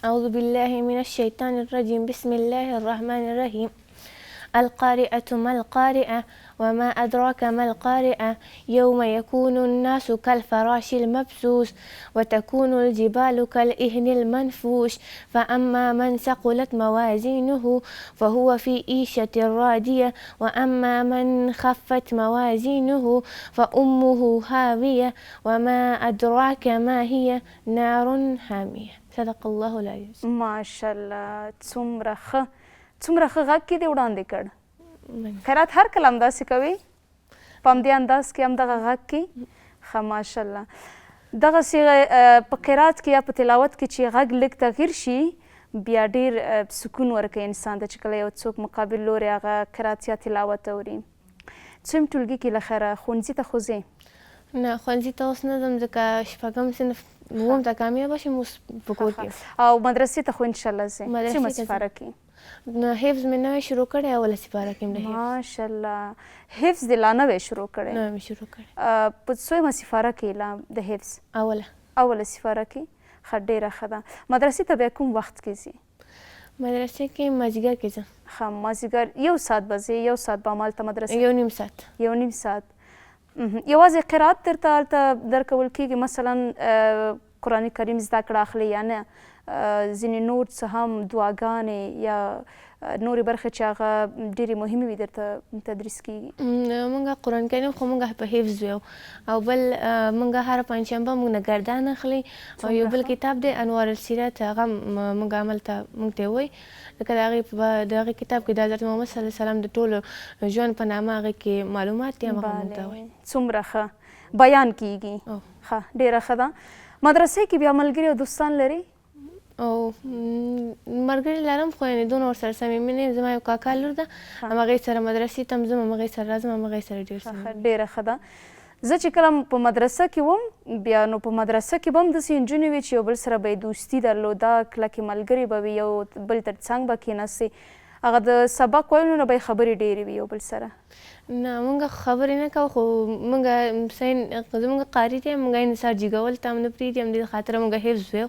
F: اعوذ بالله من الشیطان الرجیم بسم الله الرحمن الرحیم القارعة ما القارعة وما أدراك ما القارعة يوم يكون الناس كالفراش المبثوث وتكون الجبال كالإهن المنفوش فأما من ثقلت موازينه فهو في عيشة راضية وأما من خفت موازينه فأمه هاوية وما أدراك ما هي نار حامية صدق الله العلي العظيم.
A: ماشاءالله څومره ښه څومره ښه غږ کې دې وړاندې کړ. قرات هر کله همداسې کوي په همدې انداز کې همدغه غږ کې؟ ښه ماشاءالله. دغسې په قرات کې یا په تلاوت کې چې غږ لږ تغیر شي بیا ډیر سکون ورکوي انسان ته چې کله یو څوک مقابل لوری هغه قرات یا تلاوت اوري. څویم ټولګي کې له خیره ښوونځي ته خو ځې؟
F: نه ښوونځي ته اوس نه ځم ځکه شپږم صنف اووم ته کامیابه شوم اوس په کور کې یم.
A: او مدرسې ته خو انشاءالله ځې؟ څویمه سپاره کې؟
F: نه حفظ مې نوی شروع کړی اوله سپاره کې یم د حفظ.
A: ماشاءالله حفظ دې لا نوی شروع کړی؟
F: نوی مې شروع کړی.
A: په څویمه سپاره کې لا د حفظ؟
F: اوله.
A: اوله سپاره کې، ښه ډیره ښه ده. مدرسې ته بیا کوم وخت کې ځې؟
F: مدرسې کې مازیګر کې ځم.
A: ښه مازیګر یو ساعت به ځې، یو ساعت به همالته مدرسه؟
F: یو نیم ساعت.
A: یو نیم ساعت. یوازې قرائت درته هلته درکول کیږي مثلا قرآن کریم زده کړه اخلې یا نه ځینې نور څه هم دعاګانې یا نورې برخې چې هغه ډېرې مهمې وي درته تدریس کیږي؟
F: مونږ قرآن کریم خو مونږ په حفظ ویو او بل مونږ هره پنجشنبه مونږ نه ګردان اخلي او یو بل کتاب دی انوار السیرت هغه مونږ عمل ته مونږ ته وایي ځکه د هغې په د هغې کتاب کې د حضرت محمد صلی الله علیه وسلم د ټولو ژوند په نامه هغې کې معلومات دي همغه مونږ ته وایي.
A: څومره ښه بیان کیږي. ښه ډیره ښه ده. مدرسې کې بیا ملګري او دوستان لرې؟
F: او ملګري لرم خو یعنې دونه ورسره صمیمي نه یم. زما یو کاکا لور ده همغې سره مدرسې ته هم ځم همغې سره راځم همغې سره ډېر صمیمي یم.
A: ډیره ښه ده. زه چې کله په مدرسه کې وم بیا نو په مدرسه کې به هم داسې نجونې وې چې یو بل سره به یې دوستي درلوده، کلکې ملګرې به وې، یو بل تر څنګ به کېناستې. هغه د سبق ویلو نه به یې خبرې ډېرې وي یو بل سره؟
F: نه مونږ خبرې نه کوو خو مونږ سین زمونږ قاري دی مونږ یې سر جګول ته هم نه پرېږدي همدې خاطر مونږ حفظ ویو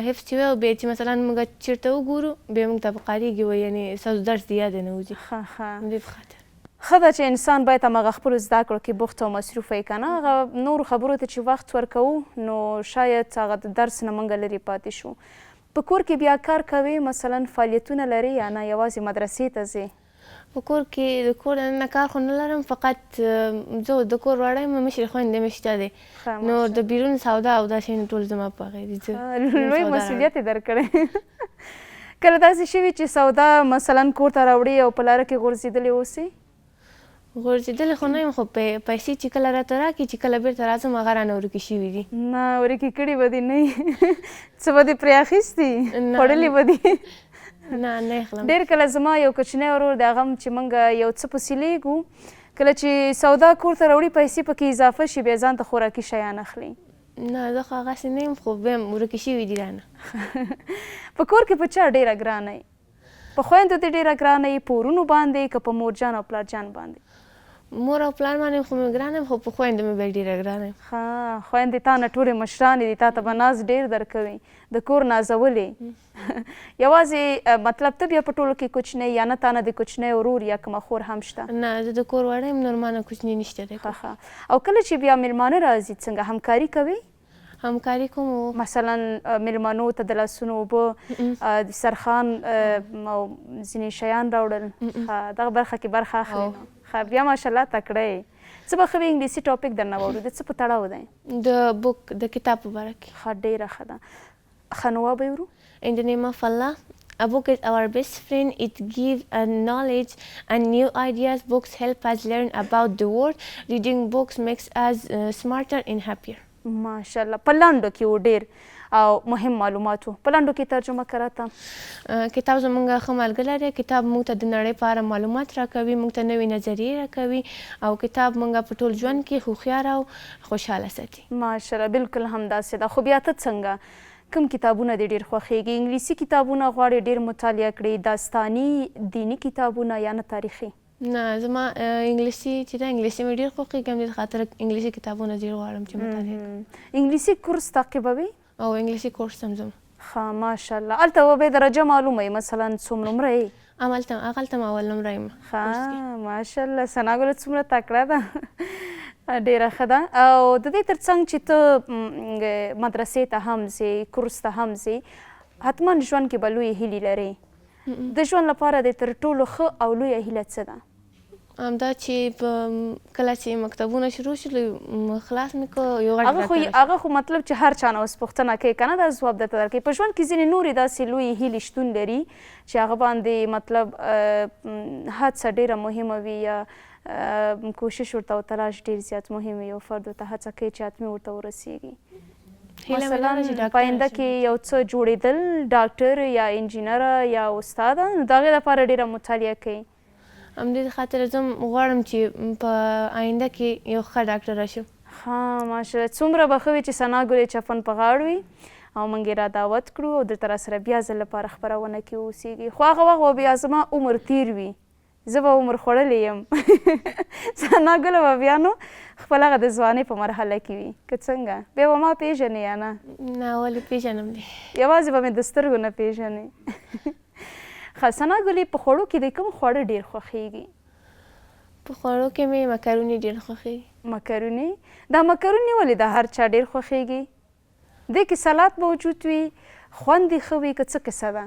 F: حفظ چې ویو بیا چې مثلا مونږ چېرته وګورو بیا مونږ ته په قاریږي وایي یعنې ستاسو درس دې یاده نه وځي همدې په خاطر.
A: ښه ده چې انسان باید هماغه خپلو زده کړو کې بوخت او مصروف وي کنه هغه نورو خبرو ته چې وخت ورکوو نو شاید هغه د درس نه مونږ لرې پاتې شو. په کور کې بیا کار کوې مثلا فعالیتونه لرې یا نه یوازې مدرسې ته ځې؟
F: په کور کې د کور دننه کار خو نه لرم فقط زه د کور وړه یم مشرې خویندې مې شته دی نو د بیرون سودا او دا شیونه ټول زما په هغې دي
A: لوی مسؤلیت یې درکړی. کله داسې شوي چې سودا مثلا کور ته راوړې او په لاره کې غورځېدلې اوسې؟
F: غورځېدلې خو نه یم خو پیسې چې کله راته راکړي چې کله بیرته راځم هغه رانه ورکې شوي دي.
A: نه ورکې کړي به دې نه وي څه به دې پرې اخیستي خوړلي به دي؟
F: نه نه اخلم.
A: ډېر کله زما یو کوچنی ورور دی هغه هم چې موږ یو څه پسې لېږو کله چې سودا کور ته راوړي پیسې پکې اضافه شي بیا ځان ته خوراکي شیان اخلي.
F: نه زه خو هغسې نه یم خو بیا هم ورکې شوي دي رانه.
A: په کور کې په چا ډېره ګرانه یې؟ په خویندو دې ډېره ګرانه یې، په ورونو باندې که په مور جان او پلار جان باندې؟
F: مور او پلار باندې خو مې ګرانه یم خو په خویندو مې بیا ډېره ګرانه یم.
A: ښه، خویندې تا نه ټولې مشرانې دي، تا ته به ناز ډېر درکوي، د کور نازولې. یوازې مطلب ته بیا په ټولو کې کوچنی یا نه تا نه د کوچنی ورور یا کومه خور هم شته؟
F: نه، زه د کور وړه یم، نور ما نه کوچني نشته دی.
A: ښه ښه، او کله چې بیا مېلمانه راځي څنګه همکاري کوې؟
F: همکاري کوم.
A: مثلا مېلمنو ته د لاسونو اوبه، دسترخوان او ځینې شیان راوړل، ښه دغه برخه کې برخه اخلې نو ښه بیا ماشاءالله تکړه یې. څه به ښه وي انګلیسي ټاپک درنه واورو، د څه په تړاو دی؟
F: د بوک د کتاب په باره کې.
A: ښه ډېره ښه ده، ښه نو وبه یې ورو.
F: In the name of Allah, a book is our best friend, it gives us knowledge and new ideas, books help us learn about the world, reading books makes us smarter and happier.
A: ماشاءالله په لنډو کې و ډیر او مهم معلومات وو په لنډو کې ترجمه که راته.
F: کتاب زمونږ ښه ملګری دی، کتاب مونږ ته د نړۍ په اړه معلومات راکوي، مونږ ته نوې نظریې راکوي او کتاب مونږ په ټول ژوند کې هوښیار او خوشحاله ساتي.
A: ماشاءالله بلکل همداسې ده خو بیا ته څنګه کوم کتابونه دې ډیر خوښیږي انګلیسي کتابونه غواړې ډیر مطالعه کړې داستاني دیني کتابونه یا نه تاریخي؟
F: نه زما انګلیسي چې ده انګلیسي مې ډیر خوښیږي همدې خاطر انګلیسي کتابونه ډیر غواړم چې مطالعه کړم.
A: انګلیسي کورس تعقیبوي؟
F: او انګلیسي کورس ته هم ځم.
A: ښه ماشاءالله هلته به بیا درجه معلومه وي مثلا څوم نمره یې؟
F: هملته هغلته هم اول نمره یم.
A: ښه ماشاءالله ثنا ګله څومره تکړه ده ډیره ښه ده او د دې ترڅنګ چې ته مدرسې ته هم ځې کورس ته هم ځې حتما ژوند کې به لویې هیلې لرې د ژوند لپاره دې تر ټولو ښه او لویه هیله څه ده؟
F: همدا چې په کله چې مکتبونه شروع شول خلاص مې کړ یو غټ
A: هغه خو هغه خو مطلب چې هر چا نه اوس پوښتنه کوي کنه دا ځواب درته درکوي په ژوند کې ځینې نورې داسې لویې هیلې شتون لري چې هغه باندې مطلب هڅه ډیره مهمه وي یا کوشش ورته او تلاش ډیر زیات مهم وي یو فرد ورته هڅه کوي چې حتمي ورته ورسیږي مثلا په آینده کې یو څه جوړېدل ډاکټر یا انجینر یا استاد نو د هغې لپاره ډیره مطالعه کوي
F: همدې خاطر زه هم غواړم چې په آینده کې یو ښه ډاکټره شم.
A: ښه ماشاءالله څومره به ښه وي چې ثنا ګلې چفن په غاړ وي او موږ یې را دعوت کړو او دلته راسره بیا ځل لپاره خپرونه کې اوسیږي خو هغه وخت به بیا زما عمر تیر وي زه به عمر خوړلې یم ثنا ګله به بیا نو خپل هغه د ځوانۍ په مرحله کې وي که څنګه بیا به ما پیژنې یا نه؟
F: نه ولې پیژنم دې.
A: یوازې به مې د سترګو نه پیژنې. ښه ثنا ګلې په خوړو کې دې کوم خواړه ډېر خوښېږي؟
F: په خوړو کې مې مکروني ډېر خوښېږي.
A: مکروني؟ دا مکروني ولې د هر چا ډېر خوښېږي؟ دې کې سلات موجود وي، خوند یې ښه وي که څه قصه ده؟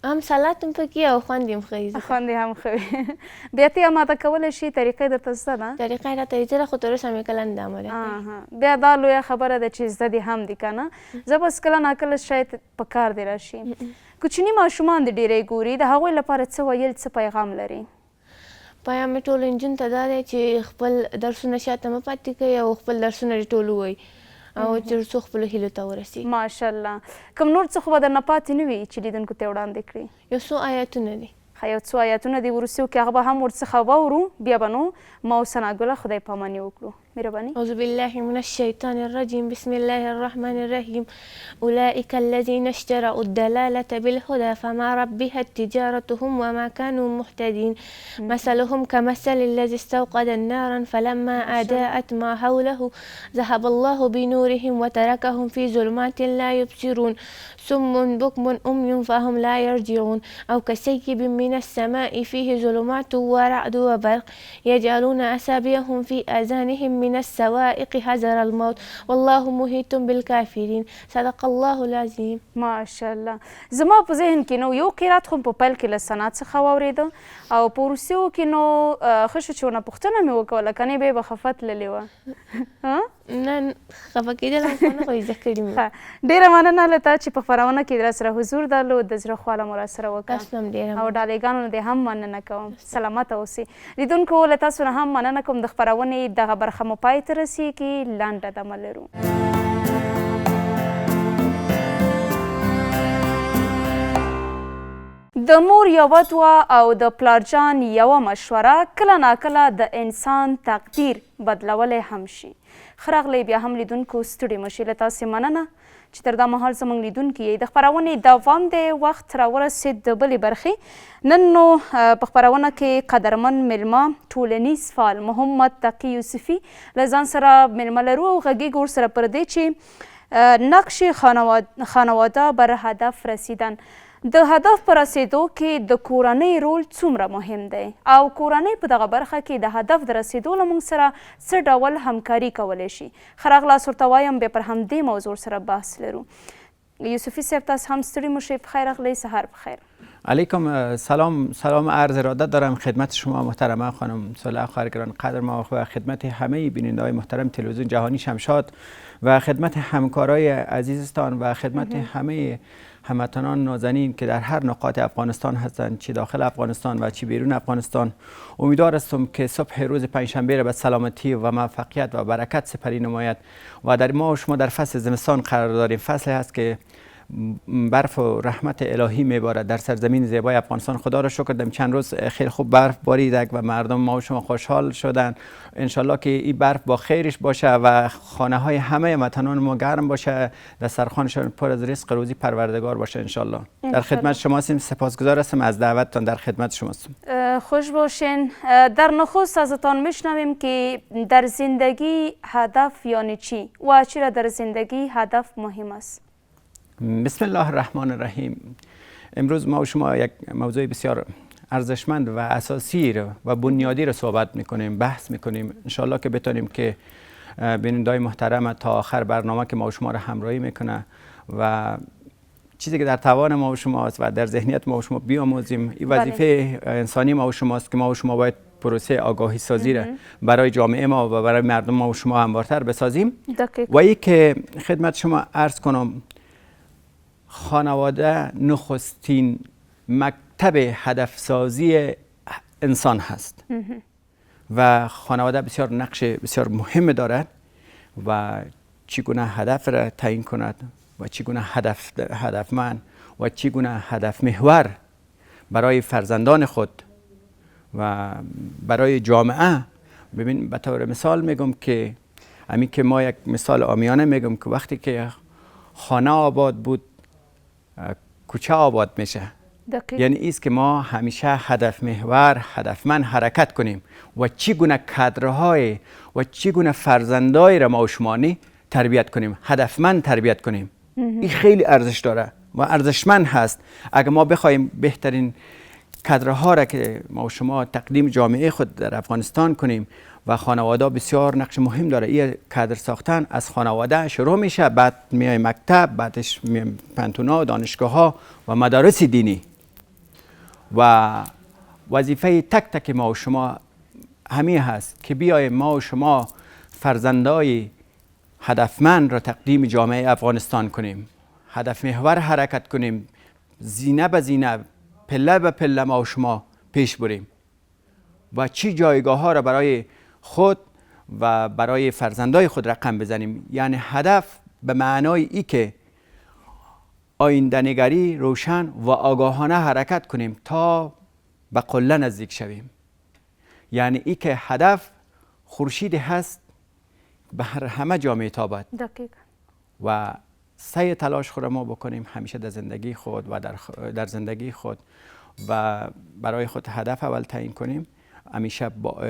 F: هم سلات هم پکې او خوند یې هم ښه وي ځکه.
A: خوند یې هم ښه وي. بیا ته یې اماده کولی شې؟ طریقه یې درته زده ده؟
F: طریقه یې راته زده ده خو تر اوسه مې کله نه ده اماده کړې.
A: بیا دا لویه خبره ده چې زده دې هم دي که نه؟ زه بس کله ناکله شاید په کار دې راشي. کوچني ماشومان دې ډېری ګوري، د هغوی لپاره څه ویل، څه پیغام لرې؟
F: پیام مې ټولو نجونو ته دا دی چې خپل درسونه شاته مه پاتې کوئ او خپل درسونه دې ټول ووایي او تر څو خپلو هیلو ته ورسیږي.
A: ماشاءالله. کوم نور څه خو به درنه پاتې نه وي چې لیدونکو ته یې وړاندې کړې؟
F: یو څو آیتونه دي.
A: ښه یو څو آیتونه دې وروستیو کې هغه به هم ورڅخه واورو، بیا به نو ما او ثنا ګله خدای پاماني وکړو. مهرباني.
F: اعوذ بالله من الشیطان الرجیم بسم الله الرحمن الرحیم اولئک الذین اشتروا الضلالة بالهدى فما ربحت تجارتهم وما كانوا مهتدين مثلهم كمثل الذي استوقد نارا فلما اضاءت ما حوله ذهب الله بنورهم وتركهم في ظلمات لا يبصرون صم بكم عمي فهم لا يرجعون او كصيب من السماء فيه ظلمات ورعد وبرق يجعلون اصابعهم في اذانهم من الصواعق حذر الموت والله محيط بالكافرين صدق الله العظیم.
A: ماشاءالله زما په ذهن کې نو یو قرات خو په پیل کې له ثنا څخه واورېده او په وروستیو کې نو ښه شو چې ورنه پوښتنه مې وکوله کنې بیا به خفه تللې وه.
F: نه خفه کېدل هم خو نه خو یې زده کړي مې.
A: ښه ډېره مننه له تا چې په خپرونه کې راسره حضور درلود د زړه خواله مو راسره وکړه.
F: تاسو نه هم ډېره
A: او
F: مننه.
A: ډالۍګانو نه دې هم مننه کوم. سلامته اوسې. لیدونکو له تاسو نه هم مننه کوم د خپرونې دغه برخه مو پای ته رسیږي لنډه دمه لرو. د مور یوه دعا او د پلار جان یوه مشوره کله ناکله د انسان تقدیر بدلولی هم شي. ښه راغلئ بیا هم لیدونکو ستړي مه شئ. له تاسې مننه چې تر دا مهال زموږ لیدونکي یئ. د خپرونې دوام دی، وخت راورسېد د بلې برخې. نن نو په خپرونه کې قدرمن مېلمه ټولنیز فعال محمد تقي یوسفي له ځان سره مېلمه لرو او غږېږو ورسره پر دې چې نقش خانواده بر هدف رسیدن، د هدف په رسېدو کې د کورنۍ رول څومره مهم دی او کورنۍ په دغه برخه کې د هدف د رسېدو له موږ سره څه ډول همکاري کولی شي؟ ښه راغلاست ورته وایم، بیا پر همدې موضوع ورسره بحث لرو. یوسفي صاحب تاسو هم ستړي مه شئ، په خیر راغلئ، سهار په خیر.
G: علیکم سلام، سلام عرض ارادت دارم خدمت شما محترمه خانم صالح خواهر گرانقدر ما و خدمت همه بیننده های محترم تلویزیون جهانی شمشاد و خدمت همکارای عزیزتان و خدمت همه هموطنان نازنین که در هر نقاط افغانستان هستند، چه داخل افغانستان و چه بیرون افغانستان. امیدوار هستم که صبح روز پنجشنبه را به سلامتی و موفقیت و برکت سپری نماید و در ما و شما در فصل زمستان قرار داریم. فصل هست که برف و رحمت الهی میبارد در سرزمین زیبای افغانستان. خدا را شکر دم چند روز خیلی خوب برف باریدک و مردم ما و شما خوشحال شدن. انشالله که این برف با خیرش باشه و خانه های همه وطنان ما گرم باشه، دسترخوانشان پر از رزق روزی پروردگار باشه انشالله. در خدمت شما هستیم، سپاسگزار هستم از دعوتتان، در خدمت شما هستم.
A: خوش باشین. در نخست ازتان میشنویم که در زندگی هدف یعنی چی و چرا در زندگی هدف مهم است؟
G: بسم الله الرحمن الرحیم. امروز ما و شما یک موضوع بسیار ارزشمند و اساسی رو و بنیادی رو صحبت میکنیم، بحث میکنیم. انشالله که بتونیم که بینندای محترم تا آخر برنامه که ما و شما رو همراهی میکنه و چیزی که در توان ما و شما است و در ذهنیت ما و شما بیاموزیم. این وظیفه انسانی ما و شما است که ما و شما باید پروسه آگاهی سازی را برای جامعه ما و برای مردم ما و شما هموارتر بسازیم.
A: دقیق.
G: و ای که خدمت شما عرض کنم، خانواده نخستین مکتب هدف سازی انسان هست و خانواده بسیار نقش بسیار مهم دارد و چگونه هدف را تعیین کند و چگونه هدفمند و چگونه هدف محور برای فرزندان خود و برای جامعه. ببین به طور مثال میگم که همین که ما یک مثال عامیانه میگم که وقتی که خانه آباد بود کوچه آباد میشه.
A: دقیق.
G: یعنی ایست که ما همیشه هدف محور هدفمند حرکت کنیم و چگونه کادرهای و چگونه فرزندای را ما و شما تربیت کنیم، هدفمند تربیت کنیم. این خیلی ارزش داره و ارزشمند هست. اگر ما بخوایم بهترین کادرها را که ما و شما تقدیم جامعه خود در افغانستان کنیم و خانواده بسیار نقش مهم داره. این کادر ساختن از خانواده شروع میشه، بعد میای مکتب، بعدش میای پنتونا، دانشگاه ها و مدارس دینی. و وظیفه تک تک ما و شما همین هست که بیای ما و شما فرزندای هدفمند را تقدیم جامعه افغانستان کنیم، هدف محور حرکت کنیم، زینه به زینه، پله به پله ما و شما پیش بریم و چی جایگاه ها را برای خود و برای فرزندای خود رقم بزنیم. یعنی هدف به معنای ای که آینده نگری روشن و آگاهانه حرکت کنیم تا به قله نزدیک شویم. یعنی ای که هدف خورشید هست به هر همه جا میتابد.
A: دقیقا.
G: و سعی تلاش خود ما بکنیم همیشه در زندگی خود و در زندگی خود و برای خود هدف اول تعیین کنیم، همیشه با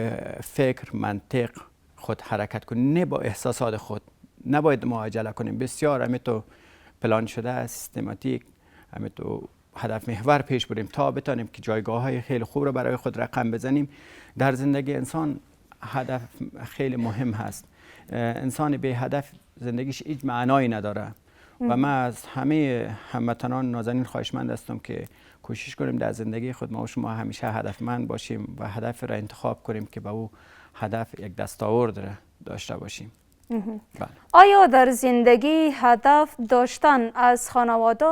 G: فکر، منطق خود حرکت کنیم، نه با احساسات خود. نباید ما عجله کنیم، بسیار همه تو پلان شده، سیستماتیک، همه تو هدف محور پیش بریم تا بتانیم که جایگاه های خیلی خوب رو برای خود رقم بزنیم. در زندگی انسان هدف خیلی مهم هست. انسان بی هدف زندگیش هیچ معنایی نداره و من از همه هموطنان نازنین خواهشمند هستم که کوشش کنیم در زندگی خود ما و شما همیشه هدفمند باشیم و هدف را انتخاب کنیم که به او هدف یک دستاورد را داشته باشیم. بله.
A: آیا در زندگی هدف داشتن از خانواده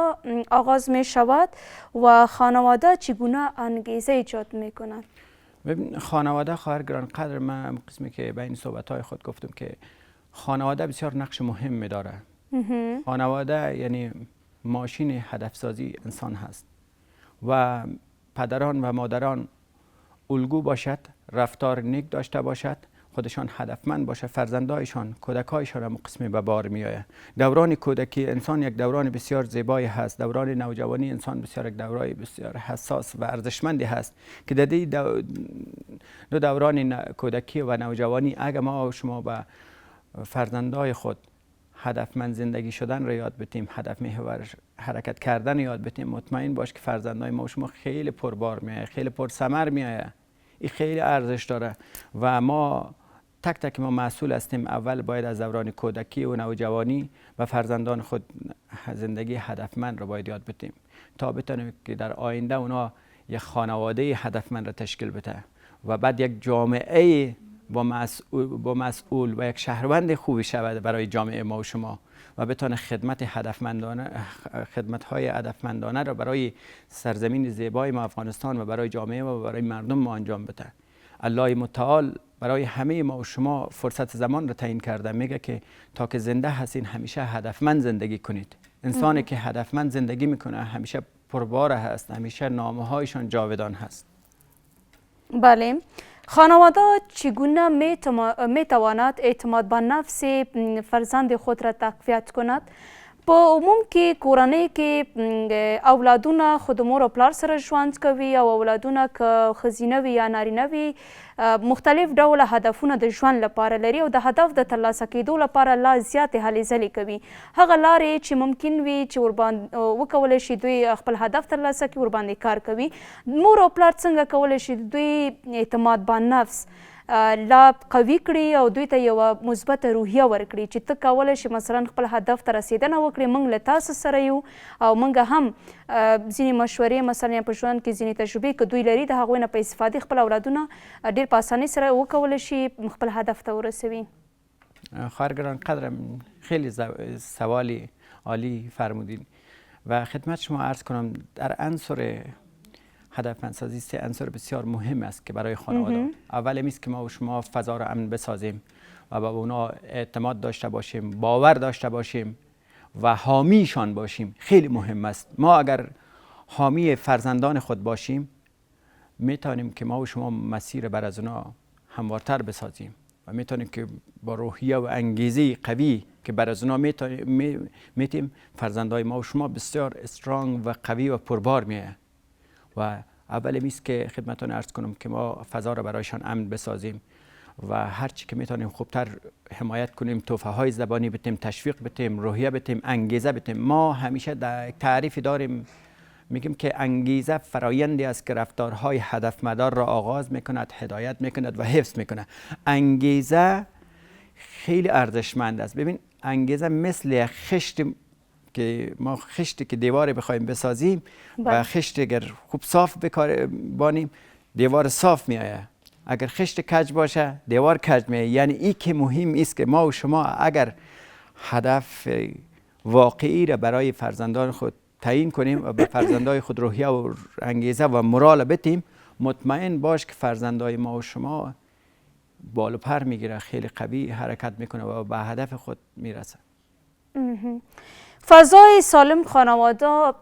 A: آغاز می شود و خانواده چگونه انگیزه ایجاد می کند؟
G: ببین، خانواده خواهر گرانقدر، من قسمی که به این صحبت های خود گفتم که خانواده بسیار نقش مهم می داره. خانواده یعنی ماشین هدف سازی انسان هست و پدران و مادران الگو باشد، رفتار نیک داشته باشد، خودشان هدفمند باشه، فرزندایشان، کودکایشان هم قسمی به بار می آید. دوران کودکی انسان یک دوران بسیار زیبایی هست، دوران نوجوانی انسان بسیار یک دوران بسیار حساس و ارزشمندی هست که در دو دوران کودکی و نوجوانی اگر ما و شما به فرزندای خود هدفمند زندگی شدن را یاد بتیم، هدف محور حرکت کردن یاد بتیم، مطمئن باش که فرزندای ما و شما خیلی پربار میایه، خیلی پرثمر میایه. این خیلی ارزش داره و ما تک تک ما مسئول هستیم. اول باید از دوران کودکی و نوجوانی و فرزندان خود زندگی هدفمند را باید یاد بدیم تا بتونیم که در آینده اونا یک خانواده هدفمند را تشکیل بده و بعد یک جامعه با مسئول و یک شهروند خوبی شود برای جامعه ما و شما و بتانه خدمت های هدفمندانه را برای سرزمین زیبای ما افغانستان و برای جامعه و برای مردم ما انجام بده. الله متعال برای همه ما و شما فرصت زمان را تعیین کرده، میگه که تا که زنده هستین همیشه هدفمند زندگی کنید. انسانی که هدفمند زندگی میکنه همیشه پربار هست، همیشه نامه هایشان جاودان هست.
A: بله، خانواده چگونه می تواند اعتماد به نفس فرزند خود را تقویت کند؟ په عموم کې کورنۍ کې اولادونه خو د مور او پلار سره ژوند کوي او اولادونه که ښځینه وي یا نارینه وي مختلف ډوله هدفونه د ژوند لپاره لري او د هدف د ترلاسه کېدو لپاره لا زیاتې هلې ځلې کوي. هغه لارې چې ممکن وي چې ورباندې وکولی شي دوی خپل هدف ترلاسه کړي ورباندې کار کوي. مور او پلار څنګه کولی شي د دوی اعتماد به نفس لا قوي کړي او دوی ته یوه مثبته روحیه ورکړي چې ته کولی شې مثلا خپل هدف ته رسېدنه وکړې، موږ له تاسو سره یو او موږ هم ځینې مشورې مثلا یا په ژوند کې ځینې تجربې که دوی لري د هغوی نه په استفادې خپل اولادونه ډېر په اسانۍ سره وکولی شي خپل هدف ته ورسوي.
G: خواهر گرانقدرم، خیلی سوالی عالی فرمودین و خدمت شما عرض کنم در عنصر هدفمندسازی سه عنصر بسیار مهم است که برای خانواده. اول است که ما و شما فضا را امن بسازیم و به اونا اعتماد داشته باشیم، باور داشته باشیم و حامیشان باشیم. خیلی مهم است. ما اگر حامی فرزندان خود باشیم میتونیم که ما و شما مسیر بر از اونا هموارتر بسازیم و میتونیم که با روحیه و انگیزه قوی که بر از اونا میتیم فرزندای ما و شما بسیار strong و قوی و پربار میه. و اول میست که خدمتتون عرض کنم که ما فضا را برایشان امن بسازیم و هر چی که میتونیم خوبتر حمایت کنیم، تحفه های زبانی بتیم، تشویق بتیم، روحیه بتیم، انگیزه بتیم. ما همیشه در تعریفی داریم، میگیم که انگیزه فرایندی است که رفتارهای هدفمدار را آغاز میکند، هدایت میکند و حفظ میکند. انگیزه خیلی ارزشمند است. ببین انگیزه مثل خشت که ما خشتی که دیوار بخوایم بسازیم و خشت اگر خوب صاف بانیم دیوار صاف میآید، اگر خشت کج باشه دیوار کج میآید. یعنی ای که مهم است که ما و شما اگر هدف واقعی را برای فرزندان خود تعیین کنیم و به فرزندای خود روحیه و انگیزه و مرال بتیم، مطمئن باش که فرزندای ما و شما بال و پر میگیره، خیلی قوی حرکت میکنه و به هدف خود میرسه.
A: فضای سالم خانواده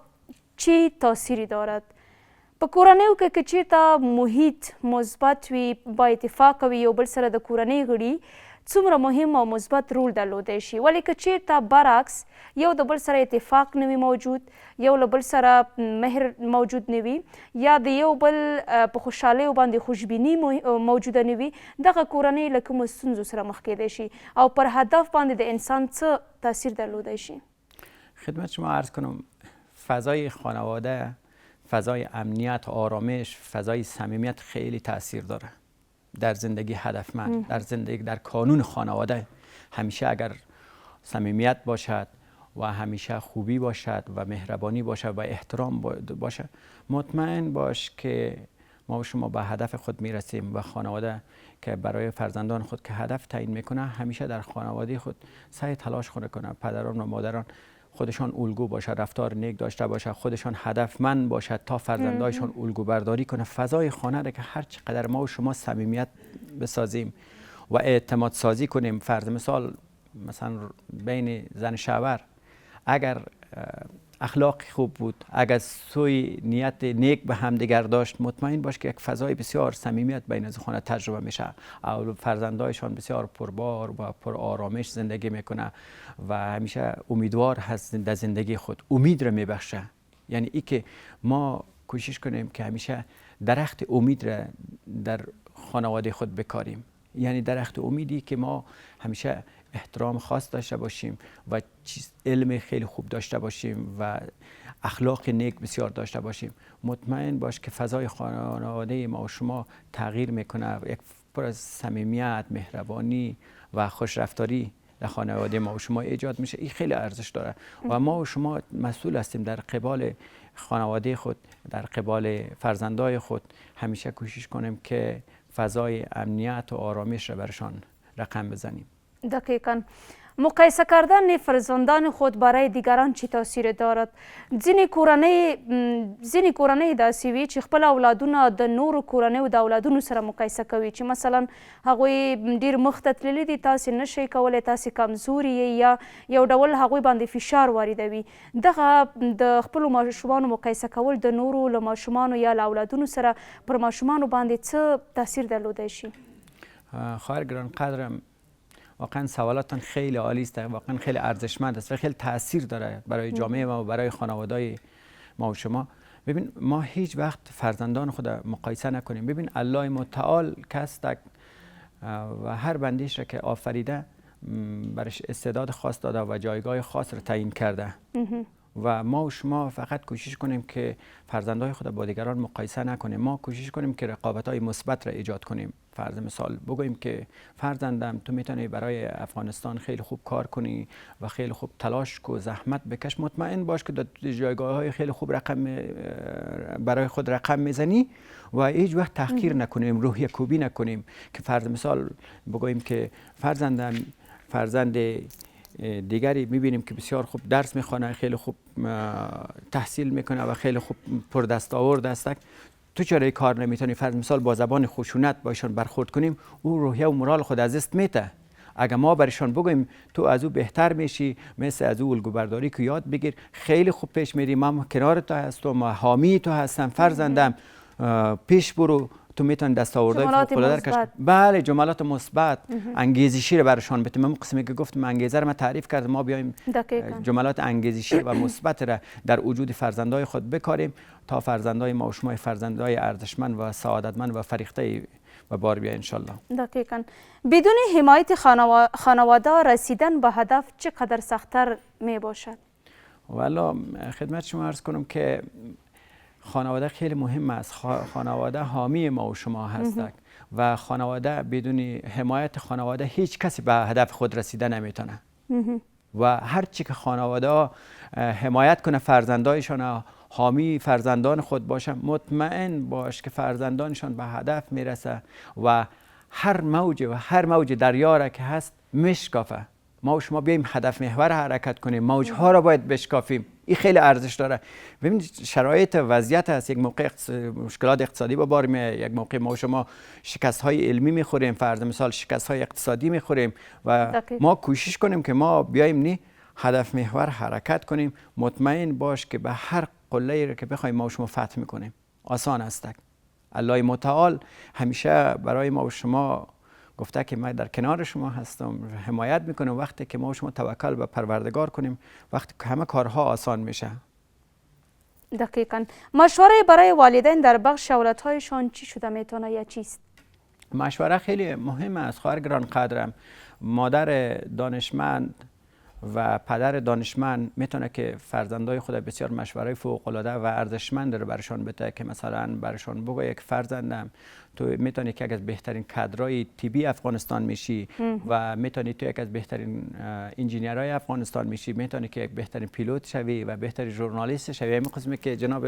A: چی تاثیری دارد؟ په کورنیو کې که چیرته محیط مثبت وي، با اتفاق وي، یو بل سره د کورنۍ غړي څومره مهم او مثبت رول درلودی شي؟ ولې که چیرته برعکس یو د بل سره اتفاق نه وي موجود، یو له بل سره مهر موجود نه وي یا د یو بل په خوشحالیو باندې خوشبیني موجوده نه وي، دغه کورنۍ له کومو ستونزو سره مخ کیدی شي او پر هدف باندې د انسان څه تاثیر درلودی شي؟
G: خدمت شما عرض کنم فضای خانواده، فضای امنیت، آرامش، فضای صمیمیت خیلی تاثیر داره در زندگی هدفمند، در زندگی در کانون خانواده. همیشه اگر صمیمیت باشد و همیشه خوبی باشد و مهربانی باشد و احترام باشد، مطمئن باش که ما و شما به هدف خود میرسیم. و خانواده که برای فرزندان خود که هدف تعیین میکنه، همیشه در خانواده خود سعی تلاش خود کنه، پدران و مادران خودشان الگو باشه، رفتار نیک داشته باشه، خودشان هدفمند باشد تا فرزندایشان الگو برداری کنه. فضای خانه را که هر چقدر ما و شما صمیمیت بسازیم و اعتماد سازی کنیم، فرض مثال مثلا بین زن شوهر اگر اخلاق خوب بود، اگر سوی نیت نیک به همدیگر داشت، مطمئن باش که یک فضای بسیار صمیمیت بین از خانه تجربه میشه و فرزندایشان بسیار پربار و پر آرامش زندگی میکنه و همیشه امیدوار هست در زندگی خود، امید را میبخشه. یعنی ای که ما کوشش کنیم که همیشه درخت امید را در خانواده خود بکاریم، یعنی درخت امیدی که ما همیشه احترام خاص داشته باشیم و علم خیلی خوب داشته باشیم و اخلاق نیک بسیار داشته باشیم. مطمئن باش که فضای خانواده ما و شما تغییر میکنه، یک پر از صمیمیت، مهربانی و خوشرفتاری در خانواده ما و شما ایجاد میشه. این خیلی ارزش داره و ما و شما مسئول هستیم در قبال خانواده خود، در قبال فرزندای خود همیشه کوشش کنیم که فضای امنیت و آرامش را برشان رقم بزنیم.
A: دقیقا. مقایسه کردن فرزندان خود برای دیگران چی تاثیر دارد؟ ځینې کورنۍ داسې وي چې خپل اولادونه د نورو کورنیو د اولادونو سره مقایسه کوي، چې مثلا هغوی ډیر مخته تللي دي، تاسې نشئ کولی، تاسې کمزوري یئ، یا یو ډول هغوی باندې فشار واردوي. دغه د خپلو ماشومانو مقایسه کول د نورو له ماشومانو یا له اولادونو سره پر ماشومانو باندې څه تاثیر درلودی شي؟
G: خواهر گرانقدرم، واقعا سوالاتتان خیلی عالی است، واقعا خیلی ارزشمند است و خیلی تاثیر داره برای جامعه ما و برای خانواده‌های ما و شما. ببین ما هیچ وقت فرزندان خود مقایسه نکنیم. ببین الله متعال کس تک و هر بندیش را که آفریده برش استعداد خاص داده و جایگاه خاص را تعیین کرده و ما و شما فقط کوشش کنیم که فرزندهای خود با دیگران مقایسه نکنیم. ما کوشش کنیم که رقابت‌های مثبت را ایجاد کنیم. فرض مثال بگوییم که فرزندم تو میتونی برای افغانستان خیلی خوب کار کنی و خیلی خوب تلاش کو، زحمت بکش، مطمئن باش که در جایگاه‌های خیلی خوب رقم برای خود رقم میزنی و هیچ وقت تحقیر نکنیم، روحیه کوبی نکنیم که فرض مثال بگوییم که فرزندم فرزند دیگری میبینیم که بسیار خوب درس میخوانه، خیلی خوب تحصیل میکنه و خیلی خوب پردستاورد است، تو چرا کار نمیتونی؟ فرض مثال با زبان خشونت با ایشان برخورد کنیم، او روحیه و مورال خود از دست میته. اگر ما برشان بگوییم تو از او بهتر میشی، مثل از او الگو برداری که یاد بگیر، خیلی خوب پیش میری، ما کنار تو هستم، ما حامی تو هستم، فرزندم پیش برو، تو میتونی دستاوردهای فوق العاده کشف. بله، جملات مثبت انگیزشی رو برشان بدیم. من قسمی که گفتم انگیزه رو من تعریف کردم، ما بیایم جملات انگیزشی و مثبت را در وجود فرزندای خود بکاریم تا فرزندای ما و شما فرزندای ارزشمند و سعادتمند و فریخته و بار بیاین انشالله.
A: دقیقاً. بدون حمایت خانواده رسیدن به هدف چقدر سخت‌تر می باشد؟
G: والا خدمت شما عرض کنم که خانواده خیلی مهم است. خانواده حامی ما و شما هستند و خانواده بدون حمایت خانواده هیچ کسی به هدف خود رسیده نمیتونه و هر چی که خانواده حمایت کنه فرزندایشان، حامی فرزندان خود باشه، مطمئن باش که فرزندانشان به هدف میرسه و هر موج دریا را که هست میشکافه. ما و شما بیایم هدف محور حرکت کنیم، موجها را باید بشکافیم. این خیلی ارزش داره. ببینید شرایط وضعیت هست، یک موقع مشکلات اقتصادی با بار میاد، یک موقع ما و شما شکست های علمی میخوریم، فرض مثال شکست های اقتصادی میخوریم و ما کوشش کنیم که ما بیایم نی هدف محور حرکت کنیم. مطمئن باش که به هر قله را که بخوایم ما و شما فتح میکنیم، آسان است. الله متعال همیشه برای ما و شما گفته که من در کنار شما هستم، حمایت میکنم. وقتی که ما شما توکل به پروردگار کنیم، وقتی که همه کارها آسان میشه.
A: دقیقا. مشوره برای والدین در بخش اولادهایشان چی شده میتونه یا چیست؟
G: مشوره خیلی مهم است خواهر گرانقدرم. مادر دانشمند و پدر دانشمند میتونه که فرزندای خود بسیار مشوره فوق العاده و ارزشمند رو برشان بده که مثلا برشان بگه که فرزندم تو میتونی که یک از بهترین کادرای طبی افغانستان میشی و میتونی تو یک از بهترین انجینیرای افغانستان میشی، میتونی که یک بهترین پیلوت شوی و بهترین ژورنالیست شوی. همین قسمی که جناب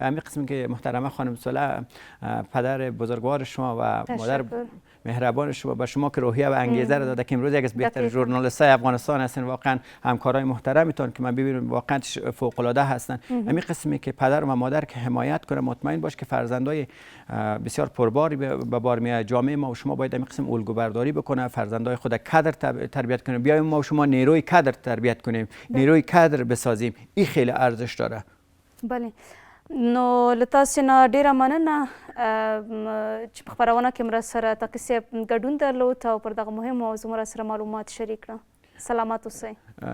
G: همین قسمی که محترمه خانم سوله پدر بزرگوار شما و مادر مهربان شما به شما که روحیه و انگیزه رو داده که امروز یک از بهترین ژورنالیست‌های افغانستان هستین. واقعا همکارای محترمتان که من ببینم واقعا فوق العاده هستن. همین قسمی که پدر و مادر که حمایت کنه، مطمئن باش که فرزندای بسیار پرباری به بار میاد. جامعه ما و شما باید همین قسم الگو برداری بکنه، فرزندای خود کادر تربیت کنه. بیایم ما و شما نیروی کادر تربیت کنیم، نیروی کادر بسازیم، این خیلی ارزش داره.
A: بله، نو له تاسې نه ډېره مننه چې په خپرونه کې مو راسره تقي صاحب ګډون درلود او پر دغه مهمو موضوع مو راسره معلومات شریک کړه. سلامت اوسئ.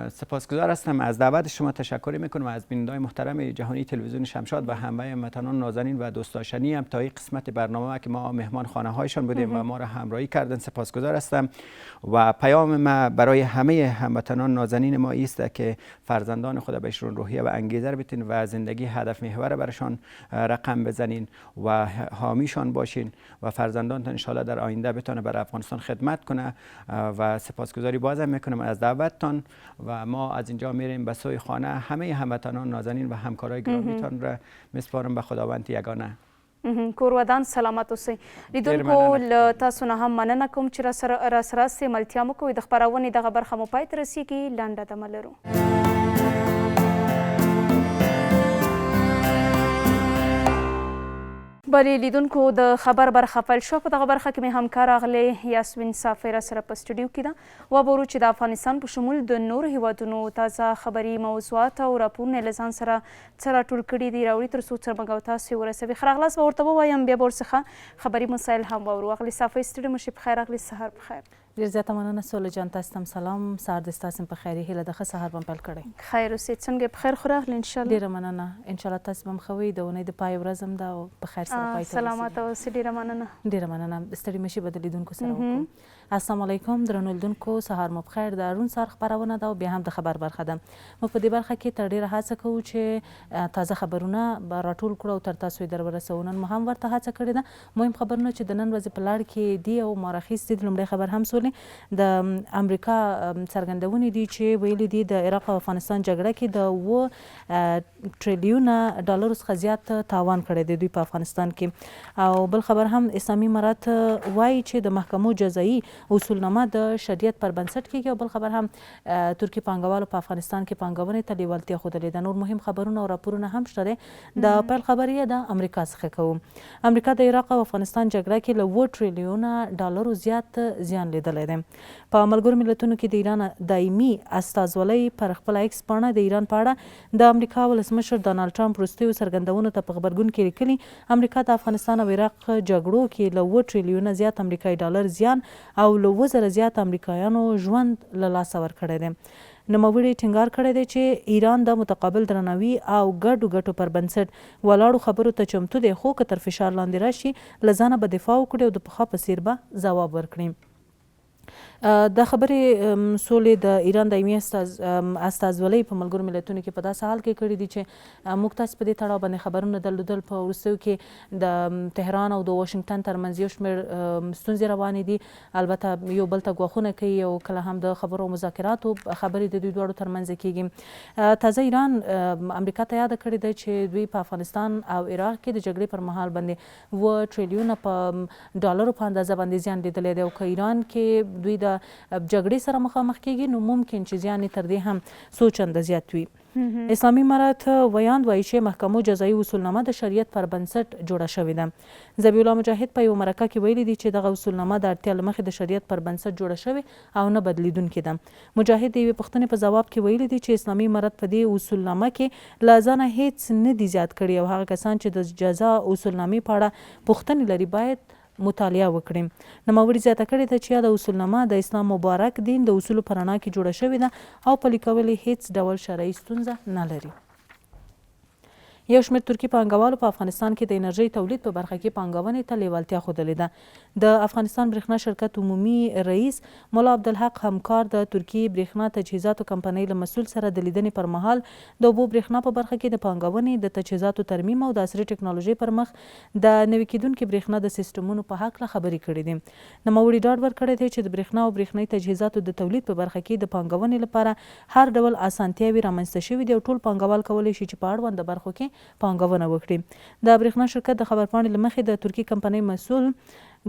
G: سپاسگزار هستم از دعوت شما، تشکر میکنم از بیننده‌های محترم جهانی تلویزیون شمشاد و همه هموطنان نازنین و دوست داشتنی هم تا این قسمت برنامه که ما مهمان خانه هایشان بودیم و ما را همراهی کردن سپاسگزار هستم. و پیام ما برای همه هموطنان نازنین ما است که فرزندان خود بهشون روحیه و انگیزه رو بدین و زندگی هدف محور برشان رقم بزنین و حامیشان باشین و فرزندانتان انشالله در آینده بتونه بر افغانستان خدمت کنه. و سپاسگزاری بازم میکنم از دعوتتان و ما از اینجا میریم به سوی خانه. همه هموطنان نازنین و همکارای گرامیتان را میسپارم به خداوند یگانه.
A: کور ودان، سلامت اوسئ. لیدونکو له تاسو نه هم مننه کوم چې راسره یاستئ، ملتیا مو کوئ. د خپرونې دغه برخه مو پای ته رسیږي، لنډه دمه لرو. بله لیدونکو، د خبر برخه پیل شوه. په دغه برخه کې مې همکار اغلې یاسمین صافی راسره په سټوډیو کې ده. وبورو چې د افغانستان په شمول د نورو هیوادونو تازه خبري موضوعات او راپورونه له ځان سره څه راټول کړي دي راوړي تر څو موږ او تاسو یې ورسوي. ښه راغلاست به ورته ووایم، بیا به ورڅخه خبري مسایل هم واورو. اغلې صافی، ستړي مه شئ، په خیر اغلې، سهار په خیر.
H: ډېر زیاته مننه سوله جان، تاسو ته هم سلام، سهار دې ستاسو هم په خیر، هیله ده ښه سهار به مو پیل کړی.
A: خیر اوسې، څنګه په خیر خو راغلې انشاءالله.
H: ډېره مننه، انشاءالله تاسو به هم ښه وئ، د اونۍ د پای ورځ هم ده او په خیر سره پای ته ورسېږي.
A: سلامت اوسې، ډېره مننه.
H: ډېره مننه، ستړي مشي به د لیدونکو سره وکړو. السلام علیکم درنو لیدونکو، سهار مو پخیر. د ارون سهار خپرونه ده او بیا هم د خبر برخه ده. موږ په دې برخه کې تر ډېره هڅه کوو چې تازه خبرونه به راټول کړو او تر تاسو یې در ورسوو. نن مو هم ورته هڅه کړې ده. مهم خبرونه چې د نن ورځې په لړ کې دي او ما راخیستي دي، لومړی خبر هم سولې د امریکا څرګندونې دي چې ویلي دي د عراق او افغانستان جګړه کې د 7 ټریلیونه ډالرو څخه زیات تاوان کړی دی دوی په افغانستان کې. او بل خبر هم اسلامي امارت وایي چې د محکمو جزایي اصولنامه د شریعت پر بنسټ کېږي. او بل خبر هم ترکي پانګوالو په افغانستان کې پانګونې ته لیوالتیا ښودلې ده. نور مهم خبرونه او راپورونه هم شته دی. د پیل خبر یې د امریکا څخه کوو. امریکا د عراق او افغانستان جګړه کې له 7 ټریلیونه ډالرو زیات زیان لیدلی دی. په ملګرو ملتونو کې د ایران دایمي استازولۍ پر خپله ایکس پاڼه د ایران په اړه د امریکا ولسمشر ډونالډ ټرمپ وروستیو څرګندونو ته په غبرګون کې لیکلي، امریکا د افغانستان او عراق جګړو کې له 7 ټریلیونه زیات امریکایي ډالر زیان او له 7000 زیات امریکایانو ژوند له لاسه ورکړی دی. نوموړي ټینګار کړی دی چې ایران د متقابل درناوي او ګډو ګټو پر بنسټ ولاړو خبرو ته چمتو دی، خو که تر فشار لاندې راشي له ځانه به دفاع وکړي او د پخوا په څېر به ځواب ورکړي. دا خبرې سولې د ایران دایمي استازولۍ په ملګرو ملتونو کې په داسې حال کې کړې دي چې موږ تاسو په دې تړاو باندې خبرونه درلودل. په وروستیو کې د تهران او د واشنګټن ترمنځ یو شمېر ستونزې روانې دي، البته یو بل ته ګواښونه کوي او کله هم د خبرو او مذاکراتو خبرې د دوی دواړو ترمنځ کېږي. تازه ایران امریکا ته یاده کړې ده چې دوی په افغانستان او عراق کې د جګړې پر مهال باندې 7 ټریلیونه په ډالرو په اندازه باندې زیان لیدلی دی او که ایران کې دوی د جګړې سره مخامخ کېږي نو ممکن چې زیان یې تر دې هم څو چنده زیات وي. اسلامي امارت ویاند وایي چې محکمو جزایي اصولنامه د شریعت پر بنسټ جوړه شوې ده. ذبیح الله مجاهد په یوه مرکه کې ویلي دي چې دغه اصولنامه د اړتیا له مخې د شریعت پر بنسټ جوړه شوې او نه بدلېدونکې ده. مجاهد د یوې پوښتنې په ځواب کې ویلي دي چې اسلامي امارت په دې اصولنامه کې له ځانه هیڅ نه دي زیات کړي او هغه کسان چې د جزا اصولنامې په اړه پوښتنې لري باید مطالعه وکړي. نوموړي زیاته کړې ده چې یاده اصولنامه د اسلام مبارک دین د اصولو په رڼا کې جوړه شوې ده او پلي کول یې هیڅ ډول شرعي ستونزه نه لري. یو شمېر ترکي پانګوالو په افغانستان کې د انرژۍ تولید په برخه کې پانګونې ته لېوالتیا ښودلې ده. د افغانستان برېښنا شرکت عمومي رئیس ملا عبدالحق همکار د ترکیې برېښنا تجهیزاتو کمپنۍ له مسؤل سره د لیدنې پر مهال د اوبو برېښنا په برخه کې د پانګونې، د تجهیزاتو ترمیم او د عصري ټکنالوژۍ پر مخ د نوي کېدونکي برېښنا د سیسټمونو په هکله خبرې کړې دي. نوموړي ډاډ ورکړی دی چې د برېښنا او برېښنايي تجهیزاتو د تولید په برخه کې د پانګونې لپاره هر ډول اسانتیاوې رامنځته شوې دي او ټول پانګوال کولی شي چې په اړونده برخو کې پانګونه وکړي. د برېښنا شرکت د خبرپاڼې له مخې، د ترکي کمپنۍ مسؤل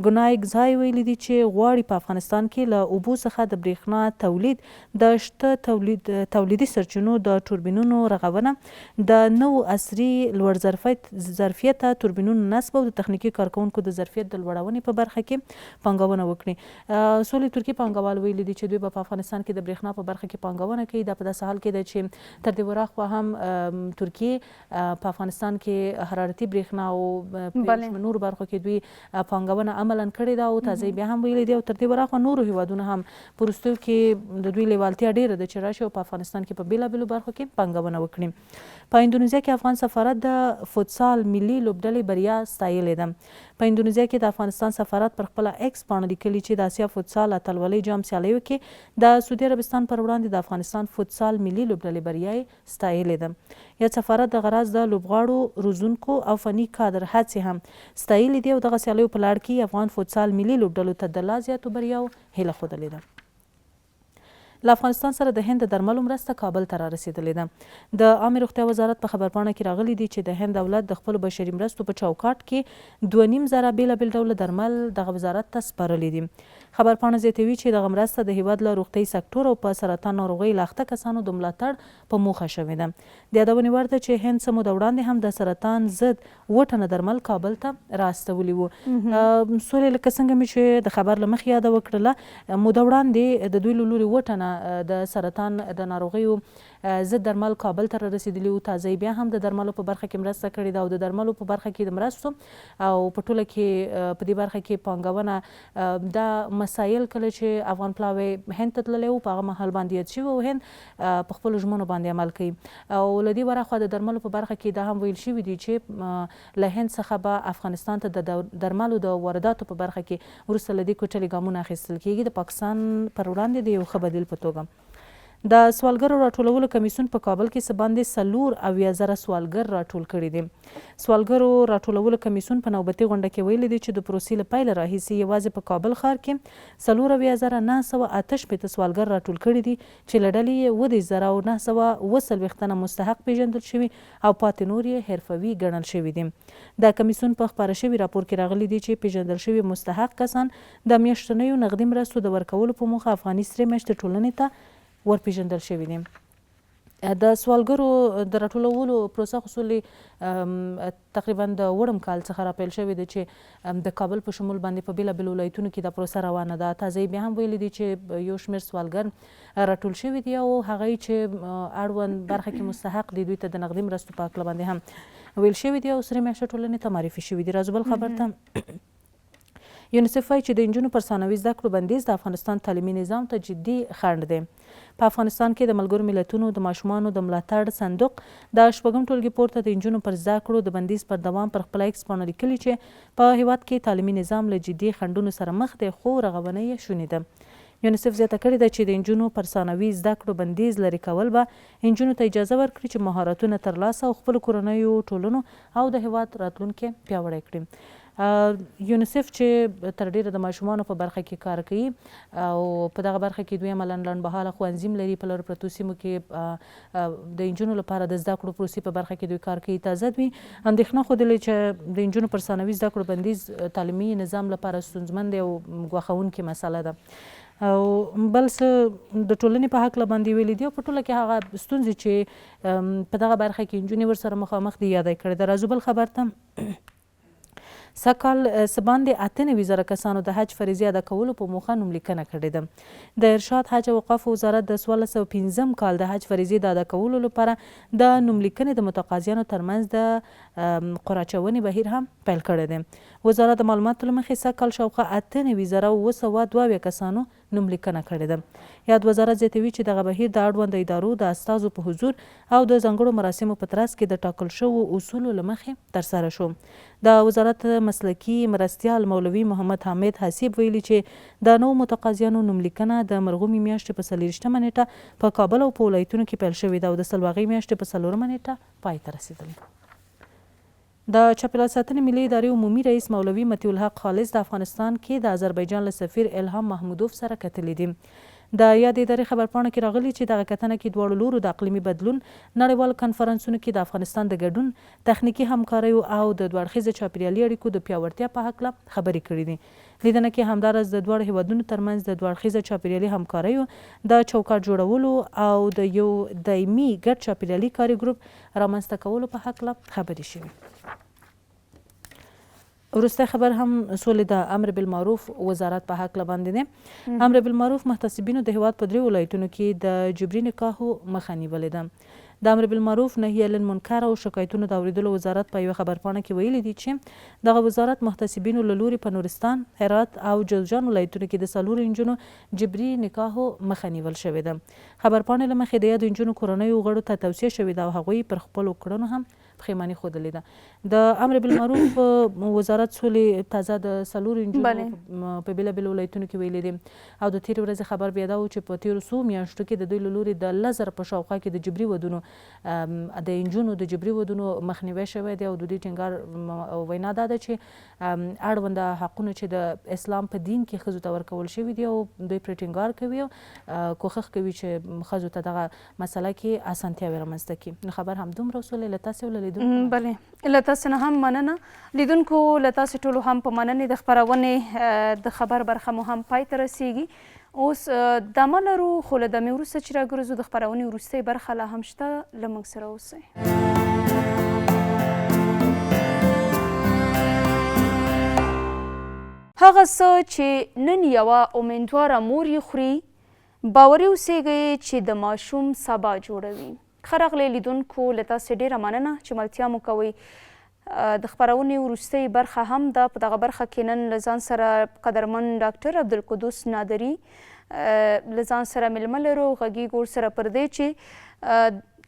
H: ګنای ګزای ویلي دي چې غواړي په افغانستان کې له اوبو څخه د برېښنا تولید، د شته تولیدي سرچینو د توربینونو رغونه، د نوو عصري لوړ ظرفیته توربینونو نصب او د تخنیکي کارکوونکو د ظرفیت د لوړونې په برخه کې پانګونه وکړي. سولې ترکي پانګوالو ویلي دي چې دوی به په افغانستان کې د برېښنا په برخه کې پانګونه کوي. دا په داسې حال کې ده چې تر دې وراخوا هم ترکیې په افغانستان کې حرارتي برېښنا او په یو شمېر نورو برخو کې دوی پانګونه عملاً کړې ده او تازه یې بیا هم ویلي دي او تر دې وراخوا نورو هېوادونو هم په وروستیو کې د دوی لېوالتیا ډېره ده چې راشي او په افغانستان کې په بېلابېلو برخو کې پانګونه وکړي. په اندونیزیا کې افغان سفارت د فوتسال ملي لوبډلې بریا ستایلې ده. په اندونیزیا کې د افغانستان سفارت پر خپله ایکس پاڼه لیکلي چې د اسیا فوتسال اتلولۍ جام سیالیو کې د سعودي عربستان پر وړاندې د افغانستان فوتسال ملي لوبډلې بریا یې ستایلې ده. یاد سفارت دغه راز د لوبغاړو، روزونکو او فني کادر هڅې هم ستایلې دي او دغه سیالیو په لړ کې یې افغان فوتسال ملي لوبډلو ته د لا زیاتو بریاو هیله ښودلې ده. له افغانستان سره د هند د درملو مرسته کابل ته رارسېدلې ده. د عامې روغتیا وزارت په خبرپاڼه کې راغلي دي چې د هند دولت د خپلو بشري مرستو په چوکاټ کې 2500 بېلابېل ډوله درمل دغه وزارت ته سپارلي دي. خبرپاڼه زیاتوي چې دغه مرسته د هېواد له روغتیايي سکټور او په سرطان ناروغۍ له اخته کسانو د ملاتړ په موخه شوې ده. د یادونې وړ ده چې هند څه موده وړاندې هم د سرطان ضد اووه ټنه درمل کابل ته را استولي وو. سولې لکه څنګه مې چې د خبر له مخې یاده وکړله، موده وړاندې د دوی له لوري اووه ټنه د سرطان د ناروغیو ضد درمل کابل ته را رسېدلي وو. تازه یې بیا هم د درملو په برخه کې مرسته کړې ده او د درملو په برخه کې د مرستو او په ټوله کې په دې برخه کې پانګونه دا مسایل کله چې افغان پلاوی هند ته تللی و په هغه مهال باندې یاد شوي او هند په خپلو ژمنو باندې عمل کوي او له دې وراخوا د درملو په برخه کې دا هم ویل شوي دي چې له هند څخه به افغانستان ته د درملو د وارداتو په برخه کې وروسته له دې کوټلي ګامونه اخیستل کیږي د پاکستان پر وړاندې د یو ښه بدیل په توګه. د سوالګرو راټولولو کمیسیون په کابل کې څه باندې 74 زره سوالګر راټول کړي دي. سوالګرو راټولولو کمیسیون په نوبتي غونډه کې ویلي دي چې د پروسې له پیله راهیسې یوازې په کابل ښار کې 74968 سوالګر راټول کړي دي چې له ډلې یې 37947 تنه مستحق پېژندل شوي او پاتې نور یې حرفوي ګڼل شوي دي. د کمیسیون په خپاره شوي راپور کې راغلي دي چې پېژندل شوي مستحق کسان د میاشتنیو نغدي مرستو د ورکولو په موخه افغاني سرې میاشتې ټولنې ته ورپېژندل شوي دي. د سوالګرو د راټولولو پروسه خو سولې تقریبا د وړم کال څخه راپیل شوې ده چې د کابل په شمول باندې په بېلابېلو ولایتونو کې دا پروسه روانه ده. تازه یې بیا هم ویلي دي چې یو شمېر سوالګر راټول شوي دي او هغه یې چې اړوند برخه کې مستحق دي دوی ته د نغدي مرستو په هکله باندې هم ویل شوي دي او سرې میاشتې ټولنې ته معرفي شوي دي. راځو بل خبر ته. یونیسف وايي چې د نجونو پر ثانوي زده کړو بندیز د افغانستان تعلیمي نظام ته جدي خنډ دی. په افغانستان کې د ملګرو ملتونو د ماشومانو د ملاتړ صندوق د شپږم ټولګي پورته د نجونو پر زده کړو د بندیز پر دوام پر خپله ایکس پاڼه لیکلي چې په هېواد کې تعلیمي نظام له جدي خنډونو سره مخ دی خو رغونه یې شونې ده. یونیسف زیاته کړې ده چې د نجونو پر ثانوي زده کړو بندیز لرې کول به نجونو ته اجازه ورکړي چې مهارتونه ترلاسه او خپلو کورنیو، ټولنو او د هېواد راتلونکی پیاوړی کړي. یونیسف چې تر ډېره د ماشومانو په برخه کې کار کوي او په دغه برخه کې دوی عملاً لنډمهاله ښوونځي هم لري، په لرو پرتو سیمو کې د نجونو لپاره د زده کړو پروسې په برخه کې دوی کار کوي. تازه دوی اندېښنه ښودلې چې د نجونو پر ثانوي زده کړو بندیز تعلیمي نظام لپاره ستونزمن دی او ګواښوونکې مسله ده. او بل څه د ټولنې په هکله باندې ویلي دي او په ټوله کې هغه ستونزې چې په دغه برخه کې نجونې ورسره مخامخ دي یاده کړې ده. راځو بل خبر ته. سږ کال څه باندې 98 زره کسانو د حج فریضې ادا کولو په موخه نوملیکنه کړې ده. د ارشاد، حج او اوقافو وزارت د 1405 کال د حج فریضې د ادا کولو لپاره د نوملیکنې د متقاضیانو ترمنځ د قرعه اچونې بهیر هم پیل کړی دی. وزارت د معلوماتو له مخې سږ کال شاوخوا 98,772 کسانو نوم لیکنه کړې ده. یاد وزارت زیاتوي چې دغه بهیر د اړونده ادارو د استازو په حضور او د ځانګړو مراسمو په ترڅ کې د ټاکل شوو اصولو له مخې ترسره شو. د وزارت مسلکي مرستیال مولوي محمد حامد حسیب ویلي چې د نوو متقاضیانو نوم لیکنه د مرغومي میاشتې په 24مه نېټه په کابل او په ولایتونو کې پیل شوې ده او د سلواغې میاشتې په څلورمه نېټه پای ته رسېدلې. د چاپېریال ساتنې ملي ادارې عمومي رئیس مولوي مطیع الحق خالص د افغانستان کې د اذربایجان له سفیر الهام محمودوف سره کتلي دي. د یادې ادارې خبرپاڼه کې راغلي چې دغه کتنه کې دواړو لورو د اقلیمي بدلون، نړیوالو کنفرانسونو کې د افغانستان د ګډون، تخنیکي همکاریو او د دوه اړخیزه چاپېریالي اړیکو د پیاوړتیا په هکله خبرې کړې دي. لیدنه کې همداراز د دواړو هېوادونو ترمنځ د دوه اړخیزه چاپېریالي همکاریو د چوکاټ جوړولو او د یو دایمي ګډ چاپېریالي کاري ګروپ رامنځته کولو په هکله خبرې شوي. وروستی خبر هم سولې د امر بالمعروف وزارت په هکله باندې دی. امر بالمعروف محتسبینو د هیواد په درې ولایتونو کې د جبري نکاحو مخه نیولې ده. د امر بالمعروف، نهی عن المنکر او شکایتونو د اوریدلو وزارت په یوه خبرپاڼه کې ویلي دي چې دغه وزارت محتسبینو له لوري په نورستان، هرات او جوزجان ولایتونو کې د څلورو نجونو جبري نکاحو مخه نیول شوې ده. خبرپاڼې له مخې د یادو نجونو کورنیو غړو ته توصیه شوې ده او هغوی پر خپلو کړنو هم پښېماني ښودلې ده. د امر بالمعروف وزارت سولې تازه د څلورو نجونو په بېلابېلو ولایتونو کې ویلي دي او د تېرې ورځې خبر بیا دا و چې په تېرو څو میاشتو کې د دوی له لوري د 10,000 په شاوخوا کې د جبري ودونو د نجونو د جبري ودونو مخنیوی شوی دی او د دوی ټینګار او وینا دا ده چې اړونده حقونه چې د اسلام په دین کې ښځو ته ورکول شوي دي او دوی پرې ټینګار کوي او کوښښ کوي چې ښځو ته دغه مسله کې اسانتیاوې رامنځته کړي. نو خبر همدومره و سولې، له تاسې او له لیدونکو مننه.
A: بله له تاسې نه هم مننه لیدونکو، له تاسې ټولو هم په مننې د خپرونې د خبر برخه مو هم پای ته رسیږي. اوس دمه لرو، خو له دمې وروسته چې راګرځو د خپرونې وروستۍ برخه لا هم شته، له موږ سره اوسئ. هغه څه چې نن یوه امیندواره مور یې خوري، باوري اوسېږئ چې د ماشوم سبا جوړوي. ښه راغلئ لیدونکو، له تاسې ډېره مننه چې ملتیا مو کوئ. د خپرونې وروستۍ برخه هم ده، په دغه برخه کې نن له ځان سره قدرمن ډاکټر عبدالقدوس نادري له ځان سره مېلمه لرو. غږېږو ورسره پر دې چې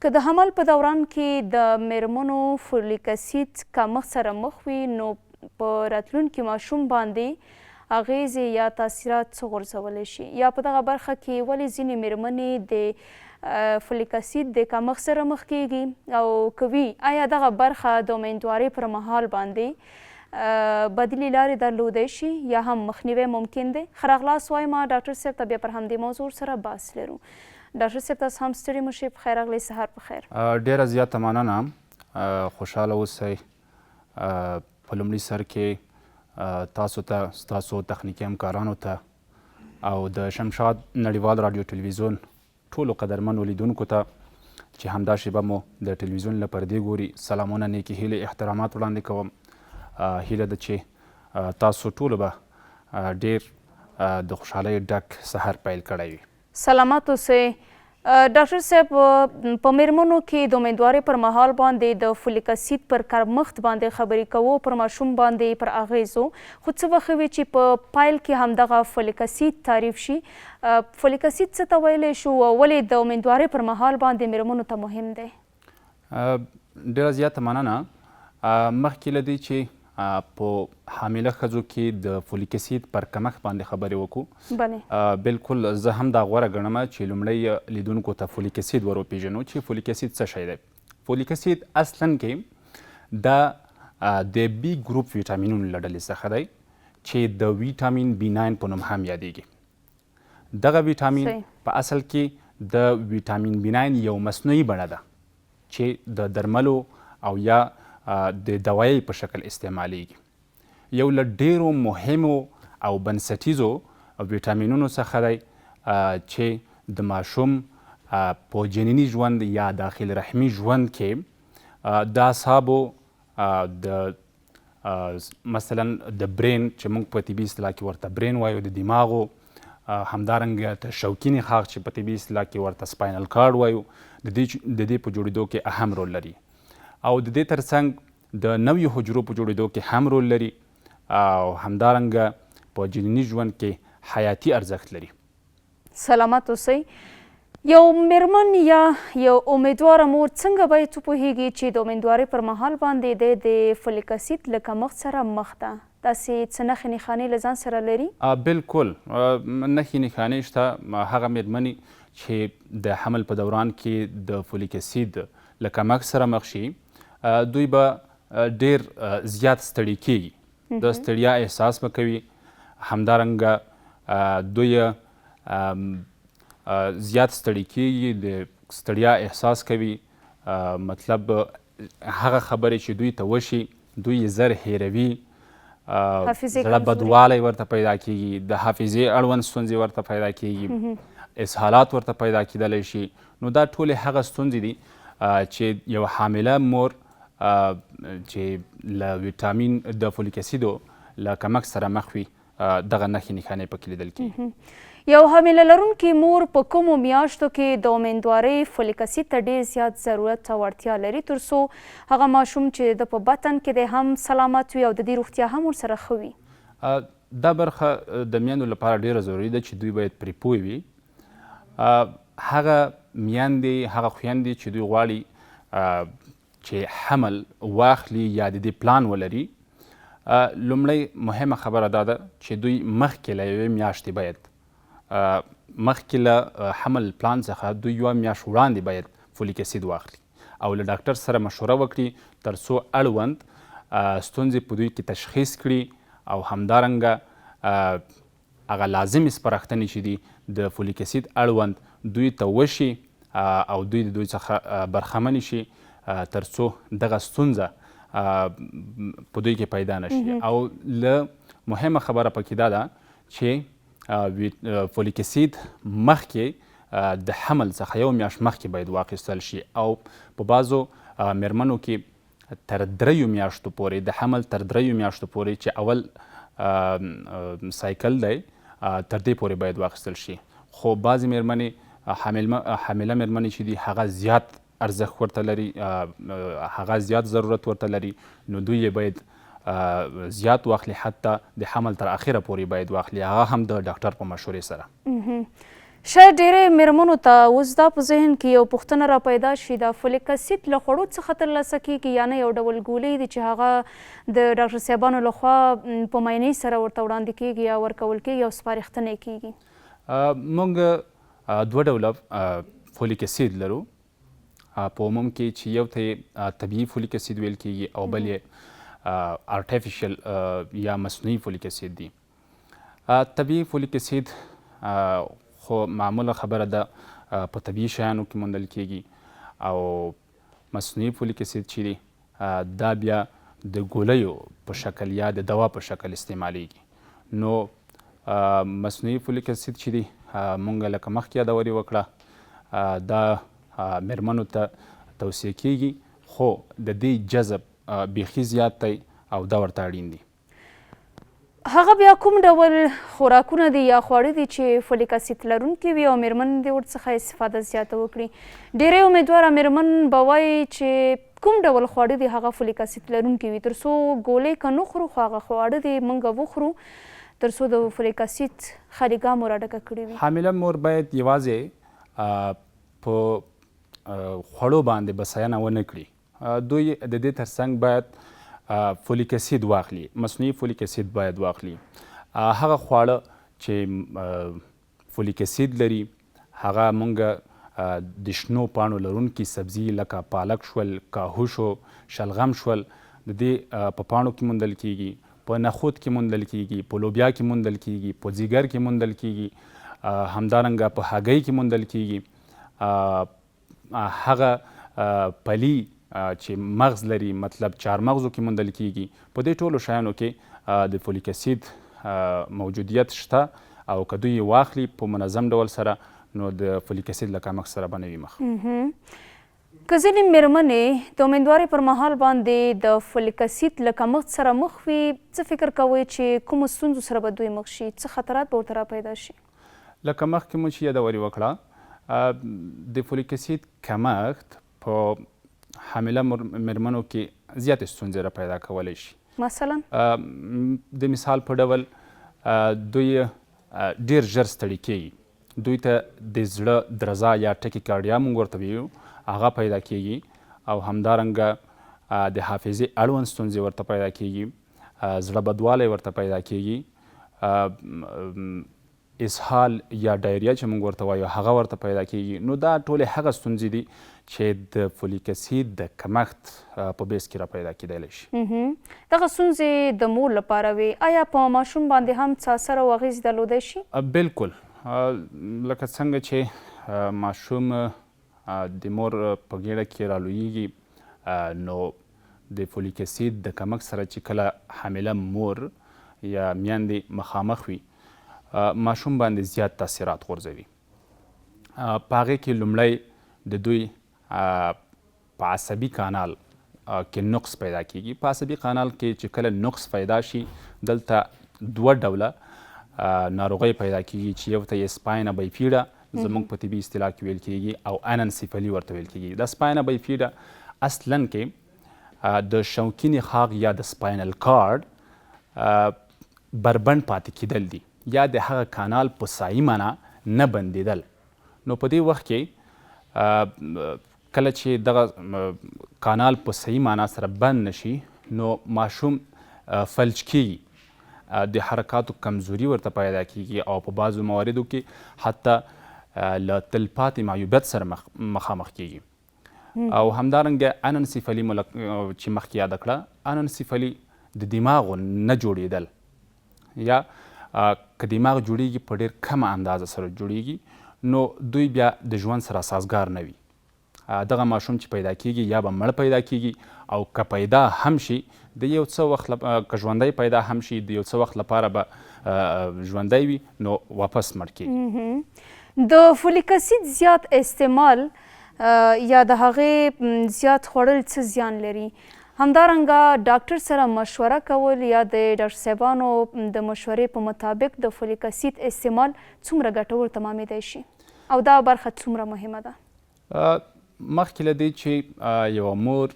A: که د حمل په دوران کې د مېرمنو فولیک اسید کمښت سره مخ وي نو په راتلونکي ماشوم باندې اغېزې یا تاثیرات څه غورځولی شي؟ یا په دغه برخه کې ولې ځینې مېرمنې د فولیک اسید د کمښت سره مخ کېږي او که وي ایا دغه برخه د امیندوارۍ پر مهال باندې بدیلې لارې درلودی شي یا هم مخنیوی ممکن دی؟ ښه راغلاست وایم ډاکټر صاحب ته، بیا پر همدې موضوع ورسره بحث لرو. ډاکټر صاحب تاسو هم ستړي مه شئ، په خیر راغلئ، سهار په خیر.
I: ډیره زیاته مننه، خوشحاله اوسئ. په لومړي سر کې تاسو ته، ستاسو تخنیکي همکارانو ته او د شمشاد نړیوال راډیو ټلویزیون ټولو قدرمنو لیدونکو ته چې همدا شیبه مو د ټلویزیون له پردې ګوري، سلامونه، نیکې هیلې، احترامات وړاندې کوم. هیله ده چې تاسو ټولو به ډیر د خوشحالۍ ډک سهار پیل کړی وي.
A: سلامت اوسئ ډاکټر صاحب. په میرمنو کې د امیندوارۍ پر مهال باندې د فولیک اسید پر کمښت باندې خبرې کوو، پر ماشوم باندې پر اغیزو، خو څه به ښه وي چې په پیل کې همدغه فولیک اسید تعریف شي. فولیک اسید څه ته ویلی شو او ولې د امیندوارۍ پر مهال باندې میرمنو ته مهم دی؟
I: ډیره زیاته مننه. مخکې له دې چې په حامله ښځو کې د فولیک اسید پر کمښت باندې خبرې وکړو، بالکل زه هم دا غوره ګڼم چې لومړی لیدونکو ته فولیک اسید ور وپیژنو چې فولیک اسید څه شی دی. فولیک اسید اصلا کې دا د بی ګروپ ویټامینونو له ډلې څخه دی چې د ویټامین بی 9 په نوم هم یادېږي. دغه ویټامین په اصل کې د ویټامین بی 9 یو مصنوعي بڼه ده چې د درملو او یا د دوایۍ په شکل استعمالیږي. یو له ډیرو مهمو او بنسټیزو ویټامینونو څخه دی چې د ماشوم په جنیني ژوند یا داخل رحمي ژوند کې د اعصابو د مثلا د برین چې موږ په طبي اصطلاح کې ورته برین وایو، د دماغو، همدارنګه د شوکي نخاع چې په طبي اصطلاح کې ورته سپاینل کارډ وایو، د دې په جوړېدو کې اهم رول لري او د دې ترڅنګ د نویو حجرو په جوړېدو کې هم رول لري. او همدارنګه په جنیني ژوند کې حیاتي ارزښت لري.
A: سلامت اوسئ. یو میرمن یا یو امیدواره مور څنګه باید وپوهیږي چې د امیندوارۍ پر مهال باندې دی د فولیک اسید له کمښت سره مخ ده؟ داسې څه نښې نښانې له ځان سره لري؟
I: بلکل نښې نښانې شته. هغه میرمنې چې د حمل په دوران کې د فولیک اسید له کمښت سره مخ شي، دوی به ډیر زیات ستړي کیږي، د ستړیا احساس به کوي. همدارنګه دوی زیات ستړي کیږي، د ستړیا احساس کوي، مطلب هغه خبرې چې دوی ته وشي دوی یې زر هیروي، زړه بدوالی ورته پیدا کیږي، د حافظې اړوند ستونزې ورته پیدا کیږي، اسهالات ورته پیدا کیدلی شي. نو دا ټولې هغه ستونزې دي چې یوه حامله مور چې له ویټامین د فولیک اسیدو له کمښت سره مخ وي، دغه نښې نښانې پکې لیدل کیږي.
A: یو حامله لرونکې مور په کومو میاشتو کې د امیندوارۍ فولیک اسید ته ډیر زیات ضرورت او اړتیا لري تر څو هغه ماشوم چې د ده په بطن کې دی هم سلامت وي او د دې روغتیا هم ورسره ښه وي؟
I: دا برخه د میندو لپاره ډیره ضروري ده چې دوی باید پرې پوه وي. هغه میندې، هغه خویندې چې دوی غواړي چې حمل واخلي یا د دې پلان ولري، لومړی مهمه خبره دا ده چې دوی مخکې له یوې میاشتې باید، مخکې له حمل پلان څخه دوی یوه میاشت وړاندې باید فولیک اسید واخلي او له ډاکټر سره مشوره وکړي ترڅو اړوند ستونزې په دوی کې تشخیص کړي او همدارنګه هغه لازمې سپارښتنې چې دي د فولیک اسید اړوند دوی ته وشي او دوی د دوی څخه برخمنې شي ترڅو دغه ستونزه په دوی کې پیدا نه شي. او له مهمه خبره پکې دا ده چې فولیک اسید مخکې د حمل څخه یو میاشت مخکې باید واخیستل شي او په بعضو میرمنو کې تر دریو میاشتو پورې، د حمل تر دریو میاشتو پورې چې اول سایکل دی تر دې پورې باید واخیستل شي. خو بعضې میرمنې، حامله میرمنې چې دي هغه زیات ارزښت ورته لري، هغه زیات ضرورت ورته لري، نو دوی یې باید زیات واخلي، حتی د حمل تر اخره پورې باید واخلي، هغه هم د ډاکټر په مشورې سره.
A: شاید ډیری میرمنو ته اوس دا په ذهن کې یو پوښتنه را پیدا شي، دا فولیک اسید له خوړو څخه ترلاسه کیږي یا نه یو ډول ګولۍ دي چې هغه د ډاکټر صاحبانو له خوا په معاینې سره ورته وړاندې کیږي یا ورکول کیږي او سپارښتنه یې کیږي؟
I: موږ دوه ډوله فولیک اسید لرو په عموم کې، چې یو ته یې طبیعي فولیک اسید ویل کیږي او بل یې آرټیفیشل یا مصنوعي فولیک اسید دي. طبیعي فولیک اسید خو معموله خبره ده په طبیعي شیانو کې موندل کیږي او مصنوعي فولیک اسید چې دي دا بیا د ګولیو په شکل یا د دوا په شکل استعمالیږي. نو مصنوعي فولیک اسید چې دي مونږ لکه مخکې یادوري وکړه دا میرمنو ته توصیه کیږي، خو د دې جذب بیخي زیات دی او دا ورته اړین دي.
A: هغه بیا کوم ډول خوراکونه دي یا خواړه دي چې فولیک اسید لرونکي وي او میرمن دې ورڅخه استفاده زیاته وکړي؟ ډیری امیدواره میرمن به وایي چې کوم ډول خواړه دي هغه فولیک اسید لرونکي وي تر څو ګولۍ که نه خورو خو هغه خواړه دې موږ وخورو تر څو د فولیک اسید خالیګاه مو راډکه کړې وي.
I: حامله مور باید یوازې په خوړو باندې بساینه ونه کړي، دوی د دې ترڅنګ باید فولیک اسید واخلي، مصنوعي فولیک اسید باید واخلي. هغه خواړه چې فولیک اسید لري هغه مونږ د شنو پاڼو لرونکي سبزي لکه پالک شول، کاهو شو، شلغم شول، د دې په پاڼو کې موندل کیږي، په نخود کې موندل کیږي، په لوبیا کې موندل کیږي، په ځیګر کې موندل کیږي، همدارنګه په هګۍ کې موندل کیږي. هغه پلي چې مغز لري، مطلب چارمغزو کې موندل کیږي. په دې ټولو شیانو کې د فولیک اسید موجودیت شته او که دوی یې واخلي په منظم ډول سره نو د فولیک اسید له کمښت سره به نه وي مخ.
A: که ځینې مېرمنې د امیندوارۍ پر مهال باندې د فولیک اسید له کمښت سره مخ وي، څه فکر کوئ چې کومو ستونزو سره به دوی مخ شي، څه خطرات به ورته راپیدا شي؟
I: لکه مخکې مو چې یادوري وکړه، د فولیک اسید کمښت په حامله میرمنو کې زیاتې ستونزې را پیدا کولی شي.
A: مثلا؟
I: د مثال په ډول دوی ډیر ژر ستړي کیږي، دوی ته د زړه درزا یا ټکي کارډیا مونږ ورته ویو هغه پیدا کیږي او همدارنګه د حافظې اړوند ستونزې ورته پیدا کیږي، زړه بدوالی ورته پیدا کیږي، اسهال یا ډایریا چې موږ ورته وایو هغه ورته پیدا کیږي. نو دا ټولې هغه ستونزې دي چې د فولیک اسید د کمښت په بیس کې را پیدا کیدلی شي.
A: دغه ستونزې د مور لپاره وي، ایا په ماشوم باندې هم څه اثر او اغیز درلودی شي؟
I: بلکل، لکه څنګه چې ماشوم د مور په ګیډه کې رالویږي نو د فولیک اسید د کمښت سره چې کله حامله مور یا میندې مخامخ وي ماشوم باندې زیات تاثیرات غورځوي. په هغې کې لومړی د دوی په عصبي کانال کې نقص پیدا کیږي. په عصبي کانال کې چې کله نقص پیدا شي دلته دوه ډوله ناروغۍ پیدا کیږي چې یو ته یې سپاینه بایفیډا زموږ په طبي اصطلاح کې ویل کیږي او اننسیفالي ورته ویل کیږي. دا سپاینه بایفیډا اصلا کې د شوکي نخاغ یا د سپاینل کارډ بربنډ پاتې کیدل دي یا د هغه کانال په صحیح معنا نه بندیدل. نو په دې وخت کې کله چې دغه کانال په صحیح معنا سره بند نشي نو ماشوم فلج کیږي، د حرکاتو کمزوري ورته پیدا کیږي او په بعضو مواردو کې حتی له تلپاتې معیوبیت سره مخامخ کیږي. او همدارنګه اننسیفالي مو چې مخکې یاده کړه، اننسیفالي د دماغو نه جوړېدل یا که دماغ جوړیږي په ډېر کمه اندازه سره جوړیږي نو دوی بیا د ژوند سره سازګار نه وي. دغه ماشوم چې پیدا کیږي یا به مړ پیدا کیږي او که پیدا هم شي د یو څه وخت که ژوندی پیدا هم شي د یو څه وخت لپاره به ژوندی وي نو واپس مړ کیږي.
A: د فولیک اسید زیات استعمال یا د هغې زیات خوړل څه زیان لري؟ همدارنګه ډاکټر سره مشوره کول یا د ډاکټر صاحبانو د مشورې په مطابق د فولیک اسید استعمال څومره ګټور تمامیدای شي او دا برخه څومره مهمه ده؟
I: مخکې له دې چې یوه مور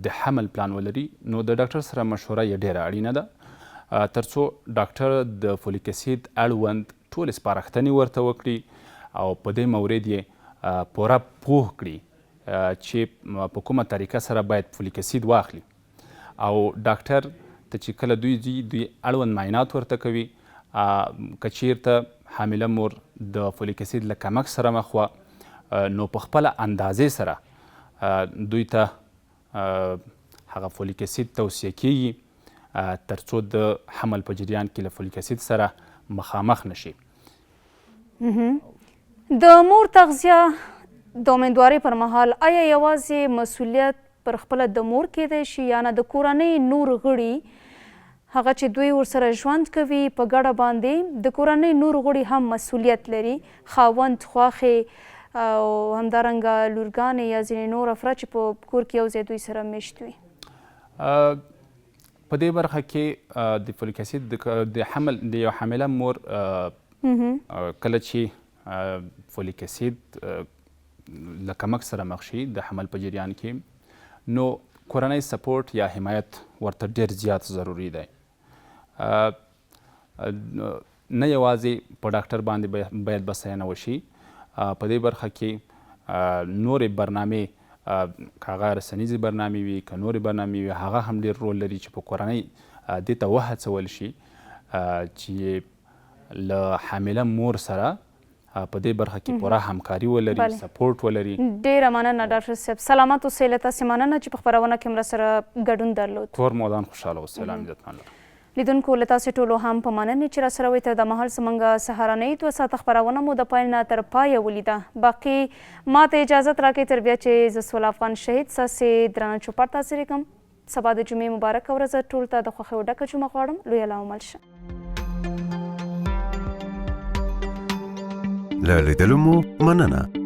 I: د حمل پلان ولري نو د ډاکټر سره مشوره یې ډېره اړینه ده ترڅو ډاکټر د فولیک اسید اړوند ټولې سپارښتنې ورته وکړي او په دې مورد یې پوره پوه کړي چې په کومه طریقه سره باید فولیک اسید واخلي او ډاکټر ته چې کله دوی ځي دوی اړوند معاینات ورته کوي. که چیرته حامله مور د فولیک اسید له کمښت سره مخ وه نو په خپله اندازې سره دوی ته هغه فولیک اسید توصیه کیږي ترڅو د حمل په جریان کې له فولیک اسید سره مخامخ نشي.
A: د مور تغذیه د امیندوارۍ پر مهال آیا یوازې مسولیت پر خپله د مور کېدای شي یا نه د کورنۍ نور غړي هغه چې دوی ورسره ژوند کوي په ګډه باندې د کورنۍ نور غړي هم مسولیت لري، خاوند، خواښې او همدارنګه لورګانې یا ځینې نور افراد چې په کور کې یو ځای دوی سره میشت وي.
I: په دې برخه کې د فولیک اسید د حمل د یو حامله مور کله چې فولیک اسید له کمښت سره مخ شي د حمل په جریان کې نو کورنۍ سپورټ یا حمایت ورته ډیر زیات ضروري دی. نه یوازې په ډاکټر باندې باید بساینه وشي، په دې برخه کې نورې برنامې که هغه رسنیزې برنامې وي که نورې برنامې وي هغه هم ډیر رول لري چې په کورنۍ دې ته وهڅول شي چې له حامله مور سره په دې برخه کې پوره همکاري ولري، سپورټ ولري.
A: ډېره مننه ډاکټر صاحب، سلامت اوسئ. له تاسې مننه چې په خپرونه کې مو راسره ګډون درلود.
I: کور مو ودان، خوشحاله اوسئ، الله عزتمن لره.
A: لیدونکو له تاسې ټولو هم په مننې چې راسره وئ. تر دا مهال زمونږ سهارنۍ 2 ساعته خپرونه مو د پیل نه تر پایه ولیده. باقي ماته اجازت راکړئ تر بیا چې زه سوله افغان شهید ستاسې درنه چوپړ ته حاضرېږم. سبا د جمعې مبارکه ورځ ټول ته د خوښیو ډکه جمعه غواړم. لوی الله مو مل شه.
C: له لیدلو مو مننه.